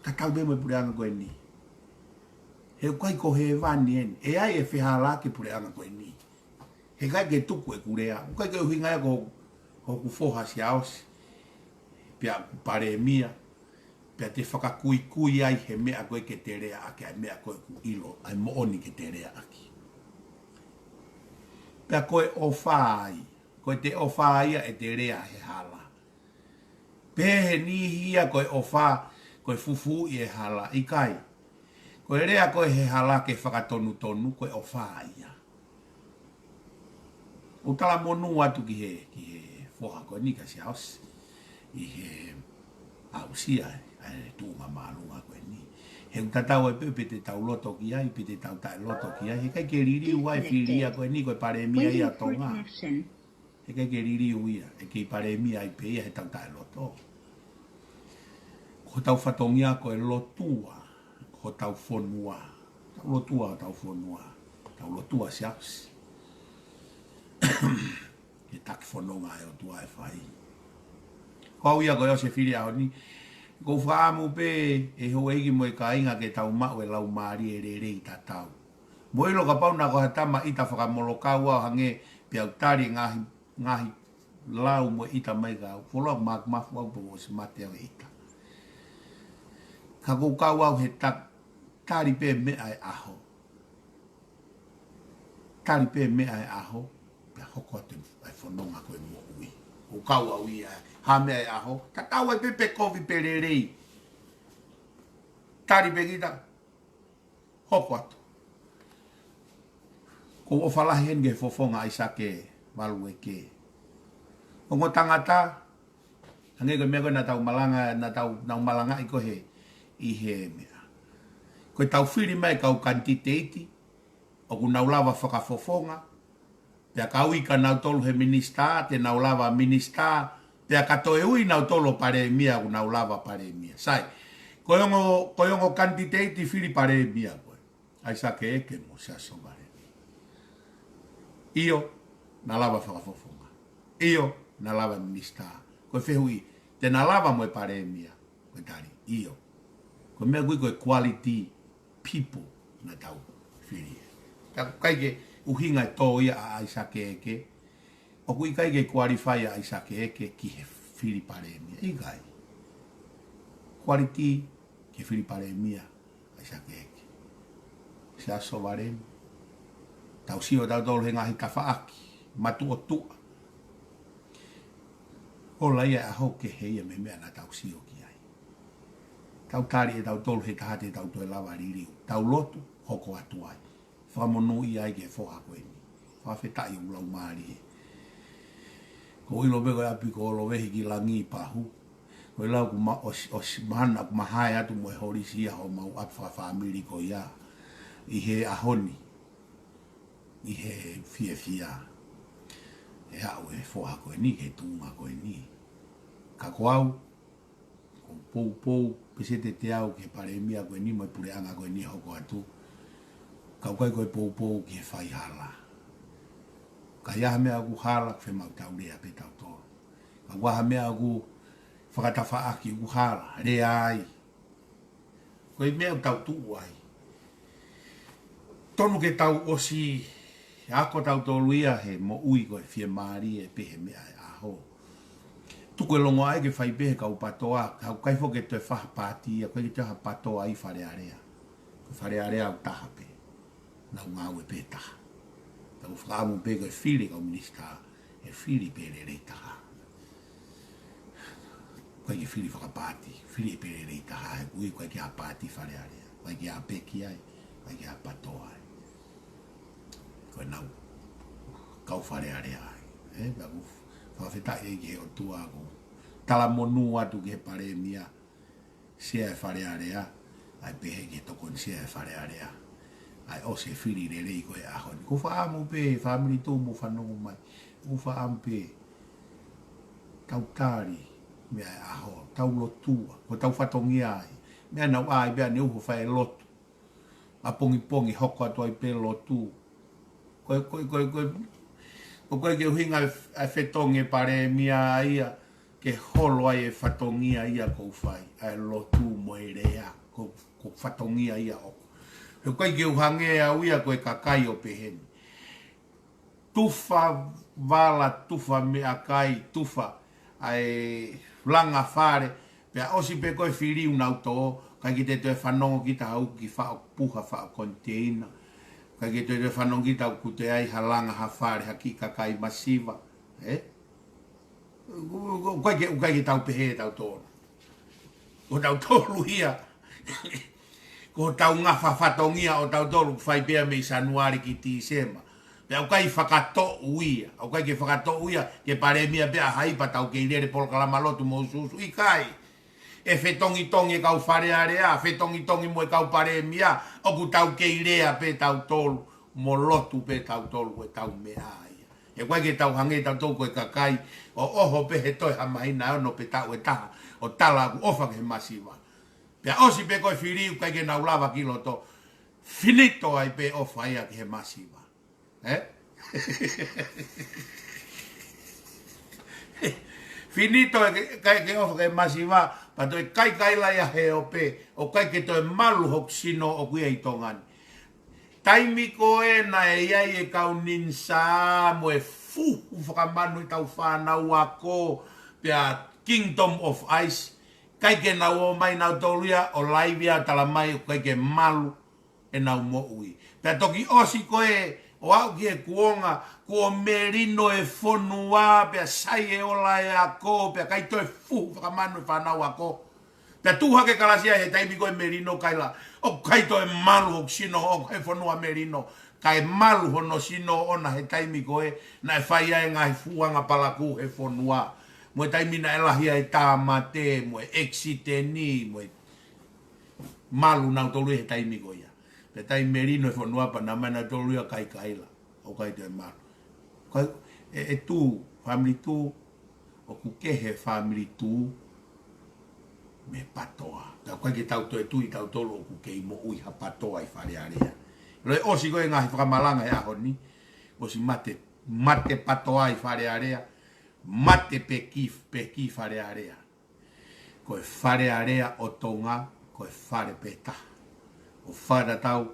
Tatau pē mo e puleʻanga ko eni. He ʻoku ʻikai ko hēvani eni. ʻE ʻi ai e fehālaaki e puleʻanga ko eni. He ʻikai ke tuku ʻeku lea. ʻOku ʻikai ke ʻuhinga ia ko hoku foha Siaosi. Pea ʻoku palēmia. Pea te fakakuikui ai he meʻa ko ē ke te lea ʻaki, ʻa e meʻa ko ē ʻoku ʻilo, ʻa e moʻoni ke te lea ʻaki. Pea ko e ʻofa ai. Ko ʻete ʻofa ia ʻete lea he hala. Pehē he niʻihi ia ko e ʻofa, ko e fufuuʻi e hala, ʻikai. Ko e lea ko ē he hala ke fakatonutonu, ko e ʻofa ia. ʻOku ou talamonū atu ki he, ki he foha ko eni kia Siaosi. ʻi he aʻusia ʻa e tuʻunga māʻolunga ko eni. He ʻoku tatau ai pē pe te tau loto ki ai, pe te tau taʻeloto ki ai, heʻikai ke liliu ai e fili ia ko eni ko e palēmia ia ʻo Tonga. Heʻikai ke liliu ia, ʻe kei palēmia ai pē ia he tau taʻeloto. Ko hotau fatongia ko e lotua hotau fonua. Tau lotua hotau fonua. Tau lotua siapusi. He taki fononga ʻa e ʻOtua ʻe fai. Ko au ia ko e ʻosi e fili ʻaho ni. ʻOku ou fakaʻamu pē ʻe houʻeiki mo e kāinga ke tau maʻu e laumālie lelei tatau. Mou ʻilo kapau naʻa ko ha tama ʻita fakamolokau au hangē pē au tali ngaahi, ngaahi lau mo e ʻita mai ka au. Fuoloa maku mafu au pe ʻosi mate au he ʻita. Ka ʻoku ou kau au he ta-, tali pē meʻa ʻa e ʻaho. Tali pē meʻa ʻa e ʻaho, pea hoko atu e fononga ko e moʻui. ʻOku ou kau au ia, ha meʻa ʻa e ʻaho, tatau ai pē pe kovi pe lelei. Tali pē kita, hoko atu. ʻOku ou ʻofa lahi heni ki he fofonga ʻa ʻAisake Valueke. Ongo tangata, hangē ko e meʻa ko ē naʻa tau malanga, naʻa tau, naʻa tau malangaʻi ko ē he, ʻi he meʻa. Ko e tau fili mai kau kanititeiti, ʻoku nau lava fakafofonga, pea ka ui kia nautolu he minisitā, te nau lava minisitā, pea ka toe ui nautolu ʻo palēmia, ʻoku nau lava palēmia. Sai, ko e ongo, ko e ongo kanititeiti fili palēmia ko ē. ʻAisake Eke mo Siaosi Sovaleni. ʻIo, na lava fakafofonga. ʻIo, na lava minisitā. Ko e fehuʻi, te na lava mo e palēmia? Ko e tali, ʻio. Ko e meʻa ʻoku ui ko e quality people naʻa tau fili. Ka ʻoku ʻikai ke ʻuhinga e tō ia ʻa ʻAisake Eke. ʻOku ʻikai ke qualify ʻa ʻAisake Eke ki he fili palēmia. ʻIkai. Quality ki he fili palēmia, ʻAisake Eke. Siaosi Sovaleni. Tau sio tautolu he ngaahi tafaʻaki matuʻotuʻa. Ola ia ʻa e ʻaho kehe ia mei he meʻa naʻa tau sio ki ai. Tau tali ʻe tautolu he taha te tau toe lava liliu. Tau lotu, hoko atu ai. Fakamonūʻia ai ki he foha ko eni. Fakafetaʻi ʻoku laumālie. ʻOku ou ʻilo pē ko e ʻapi ko Lovehi ki langi pahu. Ko e lau ʻoku ma-, ʻosi, ʻosi mahana ʻoku mahae atu mo e holisi ia homau ʻapi fakafāmili ko ia. ʻI he ʻaho ni. ʻI he fiefia. ʻE aʻu e foha ko eni, ki he tuʻunga ko eni. Ka ko au, ʻoku ou poupou, peseti ʻe teau ki he palēmia ko eni mo e puleʻanga ko eni hoko atu. Ka ʻoku ʻikai ko e poupou ki he faihala. Ka ʻi ai ha meʻa ʻoku hala, ʻoku fiemaʻu tau lea pē tautolu. Ka ʻi ai ha meʻa ʻoku fakatafaʻaki ʻoku hala, lea ai. Ko e meʻa ʻoku tau tuʻu ai. Tonu ke tau ʻosi ako tautolu ia he moʻui ko e fiemālie pē he meʻa ʻa e ʻaho. Tuku e longoaʻa ke fai pē he kau PATOA, ka ʻoku ʻikai foki ke toe fai ha pāti ia, ʻoku ʻikai ke toe ha PATOA ʻi Fale Alea. Ko Fale Alea ʻoku taha pē. Nau ngāue pē taha. Tau fakaʻamu pē ko e fili kau minisitā, ʻe fili pē lelei taha. ʻIkai ke fili fakapāti, fili pē lelei taha, he ʻoku ʻikai ke ʻi ai ha pāti Fale Alea, ʻikai ke ʻi ai ha peki ai, ʻikai ke ʻi ai ha PATOA ai. Ko e nau kau Fale Alea ai. ʻE, pea ʻoku fakafetaʻi ai ki he ʻOtua ʻoku talamonū atu ki he palēmia, sea e Fale Alea, ʻa e pehē ki he tokoni sea e Fale Alea. ʻA e ʻosi e fili lelei ko e ʻaho ni. ʻOku ou fakaʻamu pē, fāmili Tumu fanongo mai. ʻOku ou fakaʻamu pē, tau tali, meʻa ʻa e ʻaho, tau lotua, ko e tau fatongia ai. Meʻa naʻa ku ʻai pē ʻaneuhu ʻo fai e lotu. ʻApongipongi hoko atu ai pē lotu. Ko e, ko e, ko e, ko e, ko e, ko e ke ʻuhinga e f-, ʻa e fetongi e palēmia ia, ke holo ai e fatongia ia ʻoku ou fai, ʻa e lotu mo e lea, ko, ko e fatongia ia ʻoku. He ʻoku ʻikai ke u hangē au ia ko e kakai ʻo pehē ni. Tufa vala, tufa meʻakai, tufa ʻa e langa fale, pea ʻosi pē ko e fili ʻoku nau tō, ʻikai ke te toe fanongo kita ʻoku ki faʻo puha, faʻo koniteina. ʻIkai ke te toe fanongo kita ʻoku toe ʻi ai ha langa ha fale, ha kiʻi kakai masiva. ʻE? ʻOku, ʻoku, ʻoku ʻikai ke, ʻoku ʻikai ke tau pehē tautolu. Ko tautolu ia. Ko hotau ngafa fatongia ʻo tautolu ʻoku fai pē ia mei Sānuali ki Tīsema. Pea ʻoku ʻikai fakatoʻu ia, ʻoku ʻikai ke fakatoʻu ia, ke palēmia pē ʻa hai pea tau kei lele polokalama lotu mo usuusu, ʻikai. ʻE fetongitongi e kau Fale Alea, fetongitongi mo e kau palēmia, ʻoku tau kei lea pē tautolu, mo lotu pē tautolu, ko e tau meʻa ia. He ʻoku ʻikai ke tau hangē tautolu ko e kakai, ʻo ʻoho pē he toe ha māhina ʻe ono pe taʻu ʻe taha, ʻo tala ʻoku ʻofa ki he masiva. Pea ʻosi pē ko e fili ʻoku ʻikai ke nau lava ki loto, finito ai pē ʻofa ia ki he masiva. Ē? Finito e ke, ʻikai ke ʻofa ki he masiva, pea toe kaikaila ia he ope, ʻoku ʻikai ke toe malu hoku sino ʻoku ʻi ai ʻi Tonga ni. Taimi ko ē naʻe ʻi ai e kau ninisa mo e fuhu fakamanu ʻetau fānau ako, pea Kingdom of Ice, ʻikai ke nau ō mai nautolu ia ʻo laivi ʻo tala mai ʻoku ʻikai ke malu ʻenau moʻui. Pea toki ʻosi ko ē ʻo aʻu ki he kuonga, kuo melino e fonua, pea sai e ola e ako, pea ʻikai toe fuhu fakamanu e fānau ako. Pea tuʻu hake Kalasia he taimi ko ē melino kaila, ʻoku ʻikai toe malu hoku sino ʻoku he fonua melino, kae malu hono sino ʻoʻona he taimi ko ē naʻe fai ai e ngaahi fuʻu anga palakū he fonua. Mo e taimi naʻe lahi ai e tāmate, mo e ʻekisiteni, mo e malu nautolu he taimi ko ia. Pea taimi melino e fonua pea nau ō mai nautolu ia ʻo kaikaila. ʻOku ʻikai toe malu. Kai, ʻe, ʻe Tū, Family Tū, ʻoku kehe Family Tū mei he PATOA. Ka ʻoku ʻikai ke tau toe tui tautolu ʻoku kei moʻui ha PATOA ʻi Fale Alea. Loi ʻosi ko e ngaahi fakamalanga he ʻaho ni, ʻosi mate, mate PATOA ʻi Fale Alea, mate pē ki, pē ki Fale Alea. Ko e Fale Alea ʻo Tonga, ko e fale pē taha. ʻO fakatatau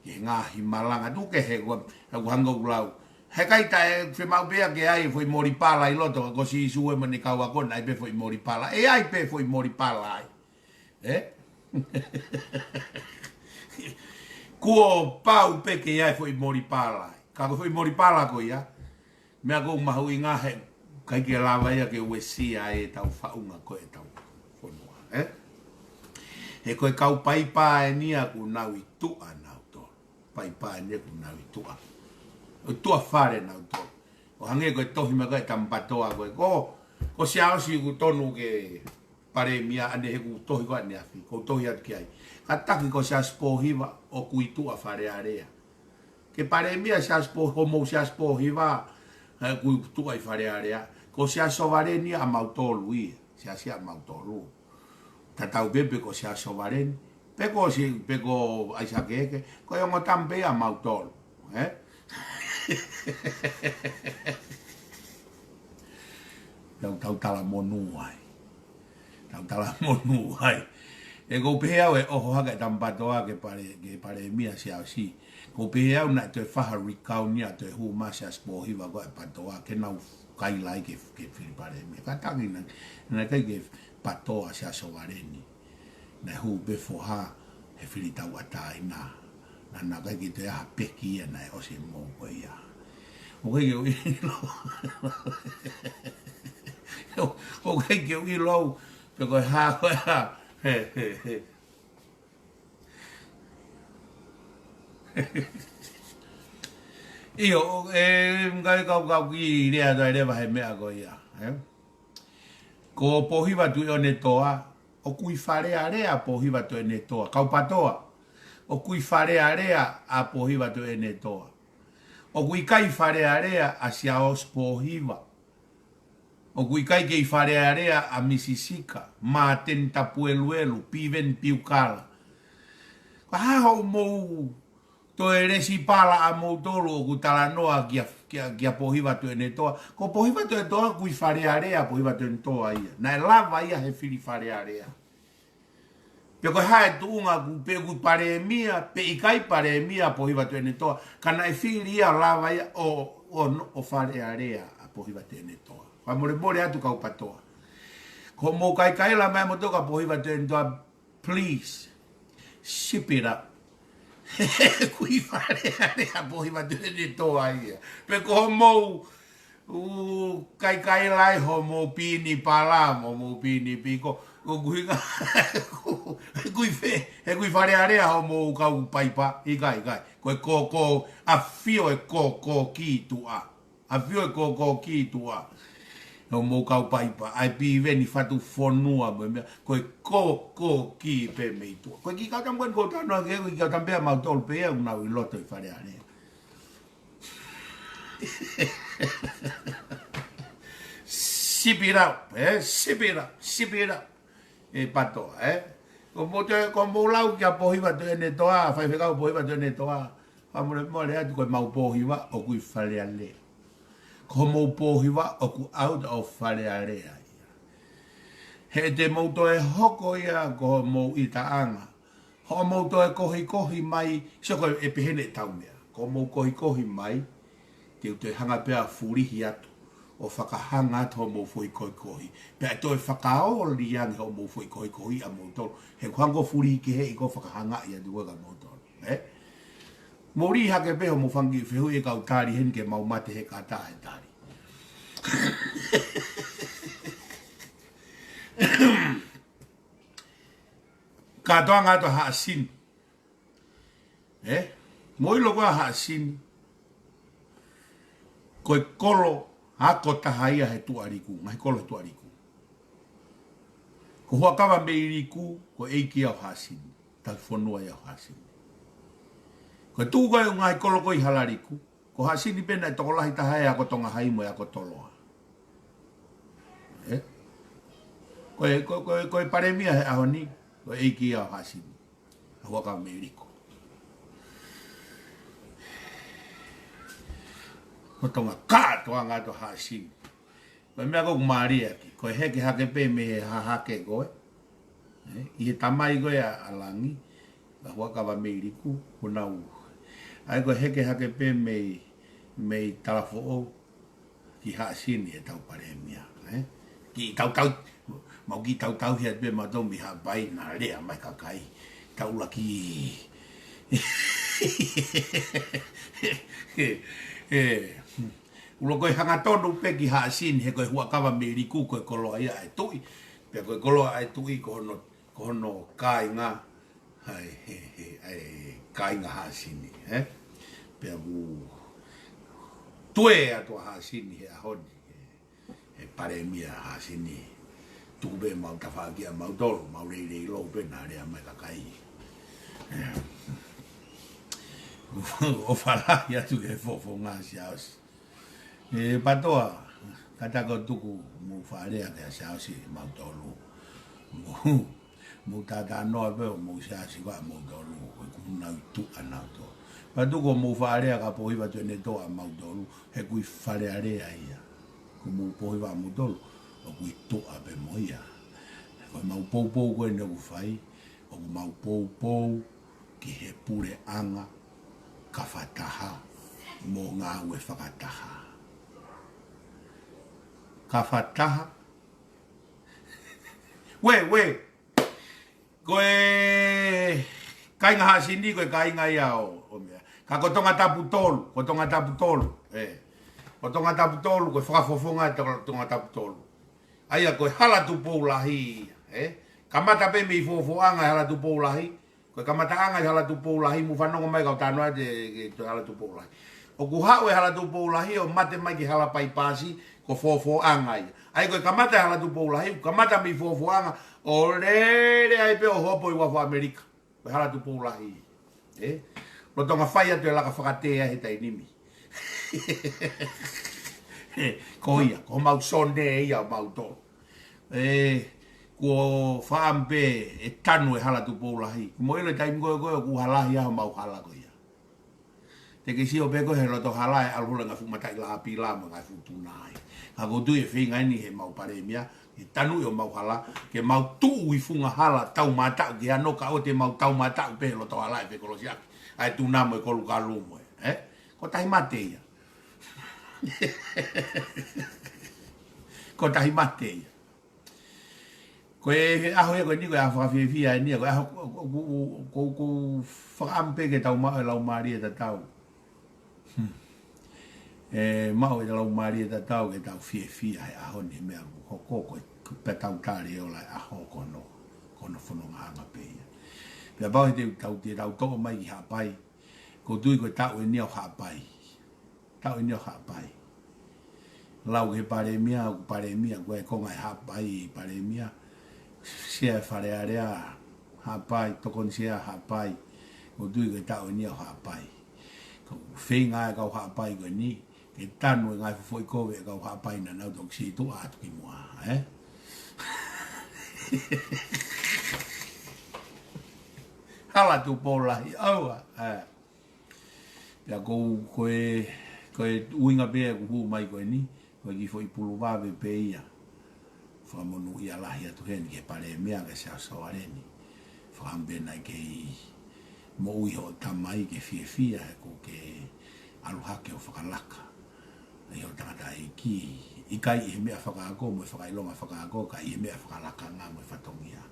ki he ngaahi malanga. Tuku kehe ko e, ʻoku hanga ʻo lau. He ʻikai taʻe fiemaʻu pē ia ke ʻi ai e foʻi moli pala ʻi loto, ko Sīsū ē mo ʻene kau ako naʻe ʻi ai pē foʻi moli pala. ʻE ʻi ai pē foʻi moli pala ai. Ē? Kuo pau pē ke ʻi ai e foʻi moli pala ai. Ka ko e foʻi moli pala ko ia, meʻa ʻoku mahuʻinga he ʻikai ke lava ia ke uesia ʻetau faʻunga ko ē ʻetau fonua, ē? He ko e kau paipā eni ia ʻoku nau ʻi tuʻa nautolu. Paipā eni ia ʻoku nau ʻi tuʻa. ʻI tuʻa fale nautolu. ʻO hangē ko e tohi mai ko ē ʻa e tama PATOA ko ē. Ko, ko Siaosi ʻoku tonu ke palēmia ʻanehe, ʻoku tohi ko ē ʻaneafi, ʻoku tohi atu ki ai. Kātaki ko Siaosi Pōhiva ʻoku ʻi tuʻa Fale Alea. Ke palēmia Siaosi Pō-, hoʻomou Siaosi Pōhiva, ē, ʻoku ʻi tuʻa ʻi Fale Alea. Ko Siaosi Sovaleni ʻa mautolu ia, Siaosi ʻa mautolu. Tatau pē pe ko Siaosi Sovaleni, pe ko si, pe ko ʻAisake Eke, ko e ongo tama pē ia ʻa mautolu, ē? Tau, tau talamonū ai. Tau talamonū ai. ʻE ʻoku ou pehē au ʻe ʻoho hake e tama PATOA ke pale, ke palēmia Siaosi. ʻOku ou pehē au naʻe toe faha recount ia toe hū mai Siaosi Pōhiva ko ē ʻa e PATOA ke nau kaila ai ke, ke fili palēmia. Kātaki naʻe, naʻe ʻikai ke PATOA Siaosi Sovaleni. Naʻe hū pē foha he fili tauʻatāina. Naʻa, naʻa ʻikai ke toe ʻi ai ha peki ia naʻe ʻosi e mou ko ia. ʻOku ʻikai ke u ʻilo. ʻOku ʻikai ke u ʻilo au pe ko e hā, ko e hā. He, he, he. ʻIo, ʻe, ngaahi kau, kau kiʻi lea atu ai leva he meʻa ko ia, ē? Ko Pōhiva Tuʻiʻonetoa, ʻoku ʻi Fale Alea Pōhiva Tuʻiʻonetoa. Kau PATOA, ʻoku ʻi Fale Alea ʻa Pōhiva Tuʻiʻonetoa. ʻOku ʻikai Fale Alea ʻa Siaosi Pōhiva. ʻOku ʻikai ke ʻi Fale Alea ʻa Misi Sika, Māteni Tapueluelu, Piveni Piukala. Ko e hā hoʻomou toe lesi pala ʻamoutolu ʻoku talanoa kia, kia, kia Pōhiva Tuʻiʻonetoa. Ko Pōhiva Tuʻiʻonetoa ʻoku ʻi Fale Alea Pōhiva Tuʻiʻonetoa ia. Naʻe lava ia he fili Fale Alea. Pe ko e hā e tuʻunga ʻoku, pe ʻoku palēmia, pe ʻikai palēmia Pōhiva Tuʻiʻonetoa, ka naʻe fili ia lava ia ʻo, ʻo, ʻo Fale Alea ʻa Pōhiva Tuʻiʻonetoa. Fakamolemole atu kau PATOA. Ko hoʻomou kaikaila mai ʻamoutolu kia Pōhiva Tuʻiʻonetoa, please, zip it up. ʻOku ʻi Fale Alea Pōhiva Tuʻiʻonetoa ia. Pe ko hoʻomou ʻū kaikaila ai hoʻomou pini pala, mo hoʻomou pini piko. Ko kuinga, he kui fē, he kui Fale Alea hoʻomou kau paipa, ʻikai, ʻikai. Ko e kōkō, ʻafio e kōkō ki tuʻa. ʻAfio e kōkō ki tuʻa. Hoʻomou kau paipa, ʻa e pīveni fatu fonua mo e meʻa, ko e kōkō ki pē mei tuʻa. Ko e kiʻi kau tamu ko eni ko tano ke, ko e kiʻi kau tamu pē ʻa mautolu pē ia ʻoku nau ʻi loto ʻi Fale Alea. Sipira, ē, sipira, sipira. ʻE Patoa, ē. Ko mou te, ko mou lau kia Pōhiva Tuʻiʻonetoa, faifekau Pōhiva Tuʻiʻonetoa. Fakamolemole atu ko e mau Pōhiva ʻoku ʻi Fale Alea. Ko mou Pōhiva ʻoku ʻauta ʻo Fale Alea ia. He te mou toe hoko ia ko mou ʻitaʻanga. Hoʻomou toe kohikohi mai, sio ko e pehē ni ʻetau meʻa. Ko mou kohikohi mai, te u toe hanga pē ʻo fulihi atu, ʻo fakahanga atu hoʻomou foʻi kohikohi. Pea toe fakaoli ange hoʻomou foʻi kohikohi ʻa moutolu. He ko e hanga ʻo fulihi kehe ʻi ko e fakahangaʻi atu ko ē kia moutolu. Ē? Mou lī hake pē hoʻomou fanga kiʻi fehuʻi ʻe kau tali heni ke mau mate he kata he tali. Kātoanga atu ʻa Haʻasini. Ē? Mou ʻilo ko ē ʻa Haʻasini. Ko e kolo ako taha ia he Tuʻaliku, ngaahi kolo he Tuʻaliku. Ko Huʻakavameiliku, ko e ʻeiki ia ʻo Haʻasini. Tauhi fonua ia ʻo Haʻasini. Ko e tuʻu ko ē ʻo e ngaahi kolo ko ē ʻi Halaliku, ko Haʻasini pē naʻe tokolahi taha ia ko Tonga Hai mo ia ko Toloa. Ē? Ko e, ko, ko, ko e palēmia he ʻaho ni, ko e ʻeiki ia ʻo Haʻasini. ʻA Huʻakavameiliku. Ko Tonga kātoanga atu ʻa Haʻasini. Ko e meʻa ko ē ʻoku mālie ʻaki, ko e heke hake pē mei he hahake ko ē. Ē, ʻi he tamai ko ē ʻa, ʻa Langi, ʻa Huʻakavameiliku, ko nau. ʻA ia ko e heke hake pē mei, mei Talafoʻou, ki Haʻasini ʻetau palēmia, ē? Kiʻi tautau, mau kiʻi tautau hia pē mautolu mei Haʻapai naʻa lea mai kakai. Tau laki. Ē, ē. ʻUlo ko e hangatonu pē ki Haʻasini, he ko e Huʻakavameiliku, ko e koloa ia ʻa e tuʻi. Pea ko e koloa ʻa e tuʻi, ko hono, ko hono kāinga, hai, he, he, ʻa e kāinga Haʻasini, ē? Pea ʻoku tue atu ʻa Haʻasini he ʻaho ni, he, he palēmia Haʻasini. Tuku pē mau tafaʻaki ʻa mautolu, mau leilei lou pē naʻa lea mai kakai. Ē. ʻOfa lahi atu ki he fofonga Siaosi. ʻE Patoa, kātaki ʻo tuku mou fakalea kia Siaosi mautolu. Mou, mou tātānoa pē ʻo mou Siaosi ʻa mautolu, ko e kupu nau ʻi tuʻa nautolu. Pea tuku mou fakalea kia Pōhiva Tuʻiʻonetoa mautolu, he ʻoku ʻi Fale Alea ia. Ko mou Pōhiva mautolu, ʻoku ʻi tuʻa pē mo ia. Ko e mau poupou ko eni ʻoku fai, ʻoku mau poupou ki he puleʻanga, kafataha, mo ngāue fakataha. Kafataha. Uē, uē. Ko e kāinga Haʻasini, ko e kāinga ia ʻo, ʻo meʻa. Ka ko Tongatapu tolu, ko Tongatapu tolu, ē. Ko Tongatapu tolu, ko e fakafofonga ʻo Tongatapu tolu. ʻA ia ko e Hala Tupou Lahi, ē. Kamata pē mei Fofoʻanga ʻa e Hala Tupou Lahi, ko e kamataʻanga ʻo e Hala Tupou Lahi, mou fanongo mai kau tānoa atu ki he Hala Tupou Lahi. ʻOku haʻu e Hala Tupou Lahi ʻo mate mai ki Hala Paipasi, ko Fofoʻanga ia. ʻA ia ko e kamata e Hala Tupou Lahi, kamata mei Fofoʻanga, ʻo lele ai pē ʻo hopo ʻi Uafu ʻAmelika. Ko e Hala Tupou Lahi. Ē? Lolotonga fai atu e laka fakatē he taimi ni. Ko ia, ko homau sone ia ʻo mautolu. Ē, kuo fakaʻamu pē ʻe tanu e Hala Tupou Lahi. Mou ʻilo e taimi ko ē ko ē ʻoku halahi ai homau hala ko ia. Te ke sio pē ko ē he loto hala ʻe ʻalu holo e ngaahi fuʻu mataʻi lāpila mo e ngaahi fuʻu tuna ai. Ka ʻoku ou tui ʻe feinga eni he mau palēmia, ʻe tanu ʻi homau hala, ke mau tuʻu ʻi funga hala taumātaʻu ki hano ka ʻoua te mau taumātaʻu pē he loto hala ʻe fekolosiʻaki ʻa e tuna mo e kolukalu mo e, ē? Ko e tahi mate ia. Ko e tahi mate ia. Ko e ʻaho ia ko eni ko e ʻaho fakafiefia eni ia, ko e ʻaho ko, ko, ko, ko, ko fakaʻamu pē ke tau maʻu e laumālie tatau. Hmm. ʻE maʻu e laumālie tatau ke tau fiefia he ʻaho ni he meʻa ʻoku hoko ko e pea tau tali e ola ʻa e ʻaho ko hono, ko hono fonongaʻanga pē ia. Pea pau he te tau, te tau toʻo mai ki Haʻapai, ʻoku ou tui ko e taʻu eni ia ʻo Haʻapai. Taʻu eni ia ʻo Haʻapai. Lau ki he palēmia, ʻoku palēmia, ko e konga ʻi Haʻapai, palēmia. Sea ʻo e Fale Alea, Haʻapai, tokoni sea Haʻapai. ʻOku ou tui ko e taʻu eni ia ʻo Haʻapai. Ko e feinga ʻa e kau Haʻapai ko eni ke tanu e ngaahi foʻi kovi ʻa e kau Haʻapai naʻa nau toki siʻi tuʻa atu ki muʻa, ē? Hala Tupou Lahi, ʻaua, ē. Pea ko, ko e, ko e ʻuhinga pē ʻeku hū mai ko eni, ko e kiʻi foʻi pulu vave pē ia. Fakamonūʻia lahi atu heni ki he palēmia, ki he Siaosi Sovaleni. Fakaʻamu pē naʻe kei moʻui hoʻo tamai ke fiefia he kuo ke ʻalu hake ʻo fakalaka ʻi hoʻo tangataʻeiki. ʻIkai ʻi he meʻa fakaako mo e fakaʻilonga fakaako, ka ʻi he meʻa fakalakanga mo e fatongia.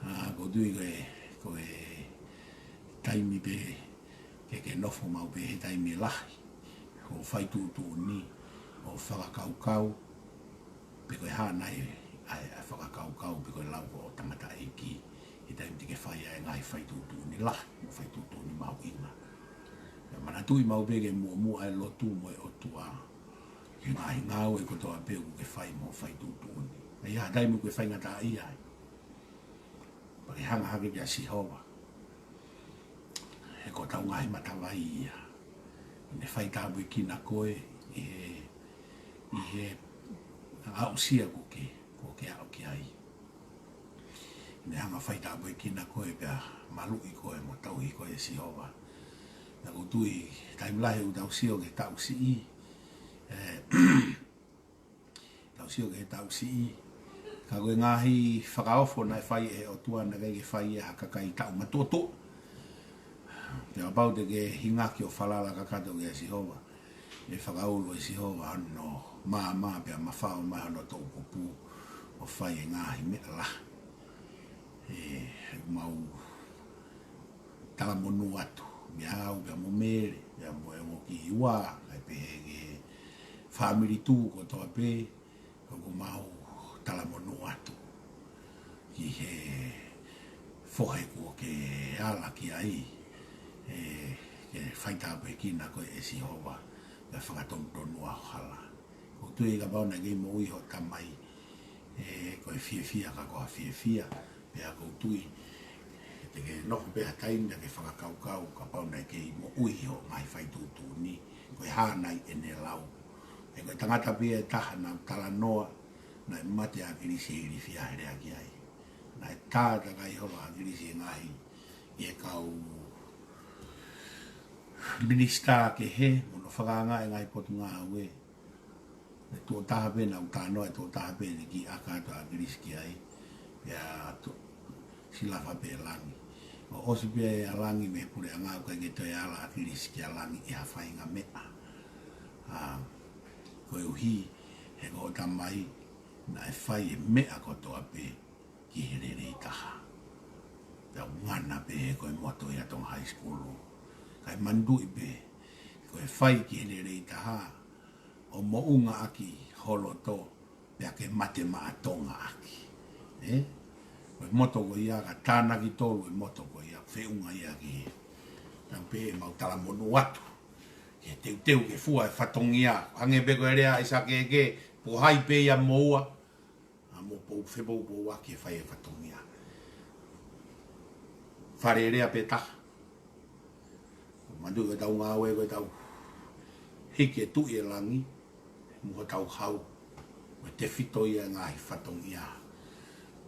ʻA, ʻoku ou tui ko e, ko e taimi pē ke, ke nofo maʻu pē he taimi lahi, ʻo fai tuʻutuʻuni, ʻo fakakaukau, pe ko e hā nai ʻa e, ʻa e fakakaukau, pe ko e lau ʻo e tangataʻeiki, he taimi te ke fai ai e ngaahi fai tuʻutuʻuni lahi, mo fai tuʻutuʻuni mahuʻinga. Pea manatuʻi maʻu pē ke muʻomuʻa e lotu mo e ʻOtua ki he ngaahi ngāue kotoa pē ʻoku ke fai mo fai tuʻutuʻuni. ʻA ia, taimi ʻoku ke faingataʻaʻia ai, pea ke hanga hake kia Sihova. He ko hotau ngaahi matavai ia. Ne fai tāpuekina koe ʻi he, ʻi he aʻusia kuo ke, kuo ke aʻu ki ai. Ne hanga fai tāpuekina koe pea maluʻi koe mo tauhi koe ʻe Sihova. Pea ʻoku ou tui, taimi lahi ʻoku tau sio ki he taʻu siʻi, ē, tau sio ki he taʻu siʻi. Ka ko e ngaahi fakaofo naʻe fai ʻe he ʻOtua naʻe ʻikai ke fai ʻe ha kakai taʻu matuʻotuʻa. Pea kapau te ke hingaki ʻo falala kakato kia Sihova, ʻe fakaʻulo ʻe Sihova hono maama pea mafao mai hono toʻukupu ʻo fai e ngaahi meʻa lahi. ʻE, mau talamonū atu, meʻa au, pea mo Mele, pea mo e ongo kiʻi ua, kae pehē ki he fāmili Tū kotoa pē, ʻoku mau talamonū atu ki he fohe kuo ke ala ki ai, ē, ke fai tāpuekina koe ʻe Sihova, pea fakatonutonu hoʻo hala. ʻOku ou tui kapau naʻe kei moʻui hoʻo tamai, ē, ko e fiefia ka ko ha fiefia, pea ʻoku ou tui te ke nofo pē ha taimi pea ke fakakaukau kapau naʻe kei moʻui hoʻo ngaahi fai tuʻutuʻuni, ko e hā nai ʻene lau. He ko e tangata pē ia ʻe taha naʻa ku talanoa, naʻe mate ʻa ʻAkilisi he ilifia he lea ki ai. Naʻe tā takai holo ʻa ʻAkilisi he ngaahi, ʻi he kau minisitā kehe, mo hono fakaangaʻi e ngaahi potungāue. ʻE tuʻo taha pē naʻa ku talanoa, ʻe tuʻo taha pē ne kiʻi ʻaka atu ʻa ʻAkilisi ki ai. Pea to-, silafa pē ʻe Langi. ʻO ʻosi pē ʻa Langi mei he puleʻanga, ʻoku ʻikai ke toe ala ʻa ʻAkilisi kia Langi ʻi ha faʻahinga meʻa. ʻA, koeʻuhi, he ko hoʻo tamai, naʻe fai e meʻa kotoa pē ki he lelei taha. Pea ʻoku ngana pē he ko e moto ia Tonga High School. Kae manatuʻi pē, ko e fai ki he lelei taha, ʻo moʻunga ʻaki ho loto, pea ke mate maʻa Tonga ʻaki. Ē? Ko e moto ko ia, ka tānaki tolu e moto ko ia, feʻunga ia ki he. Tau pē ʻemau talamonū atu. Ke teuteu ke fua e fatongia. Hangē pē ko e lea ʻa ʻAisake ke, pe ko hai pē ia moua. ʻA mo pou fepoupou ʻaki e fai e fatongia. Fale Alea pē taha. Manatuʻi ko ʻetau ngāue ko ʻetau hiki e Tuʻi ʻo Langi, mo hotau hau, mo e tefito ia e ngaahi fatongia.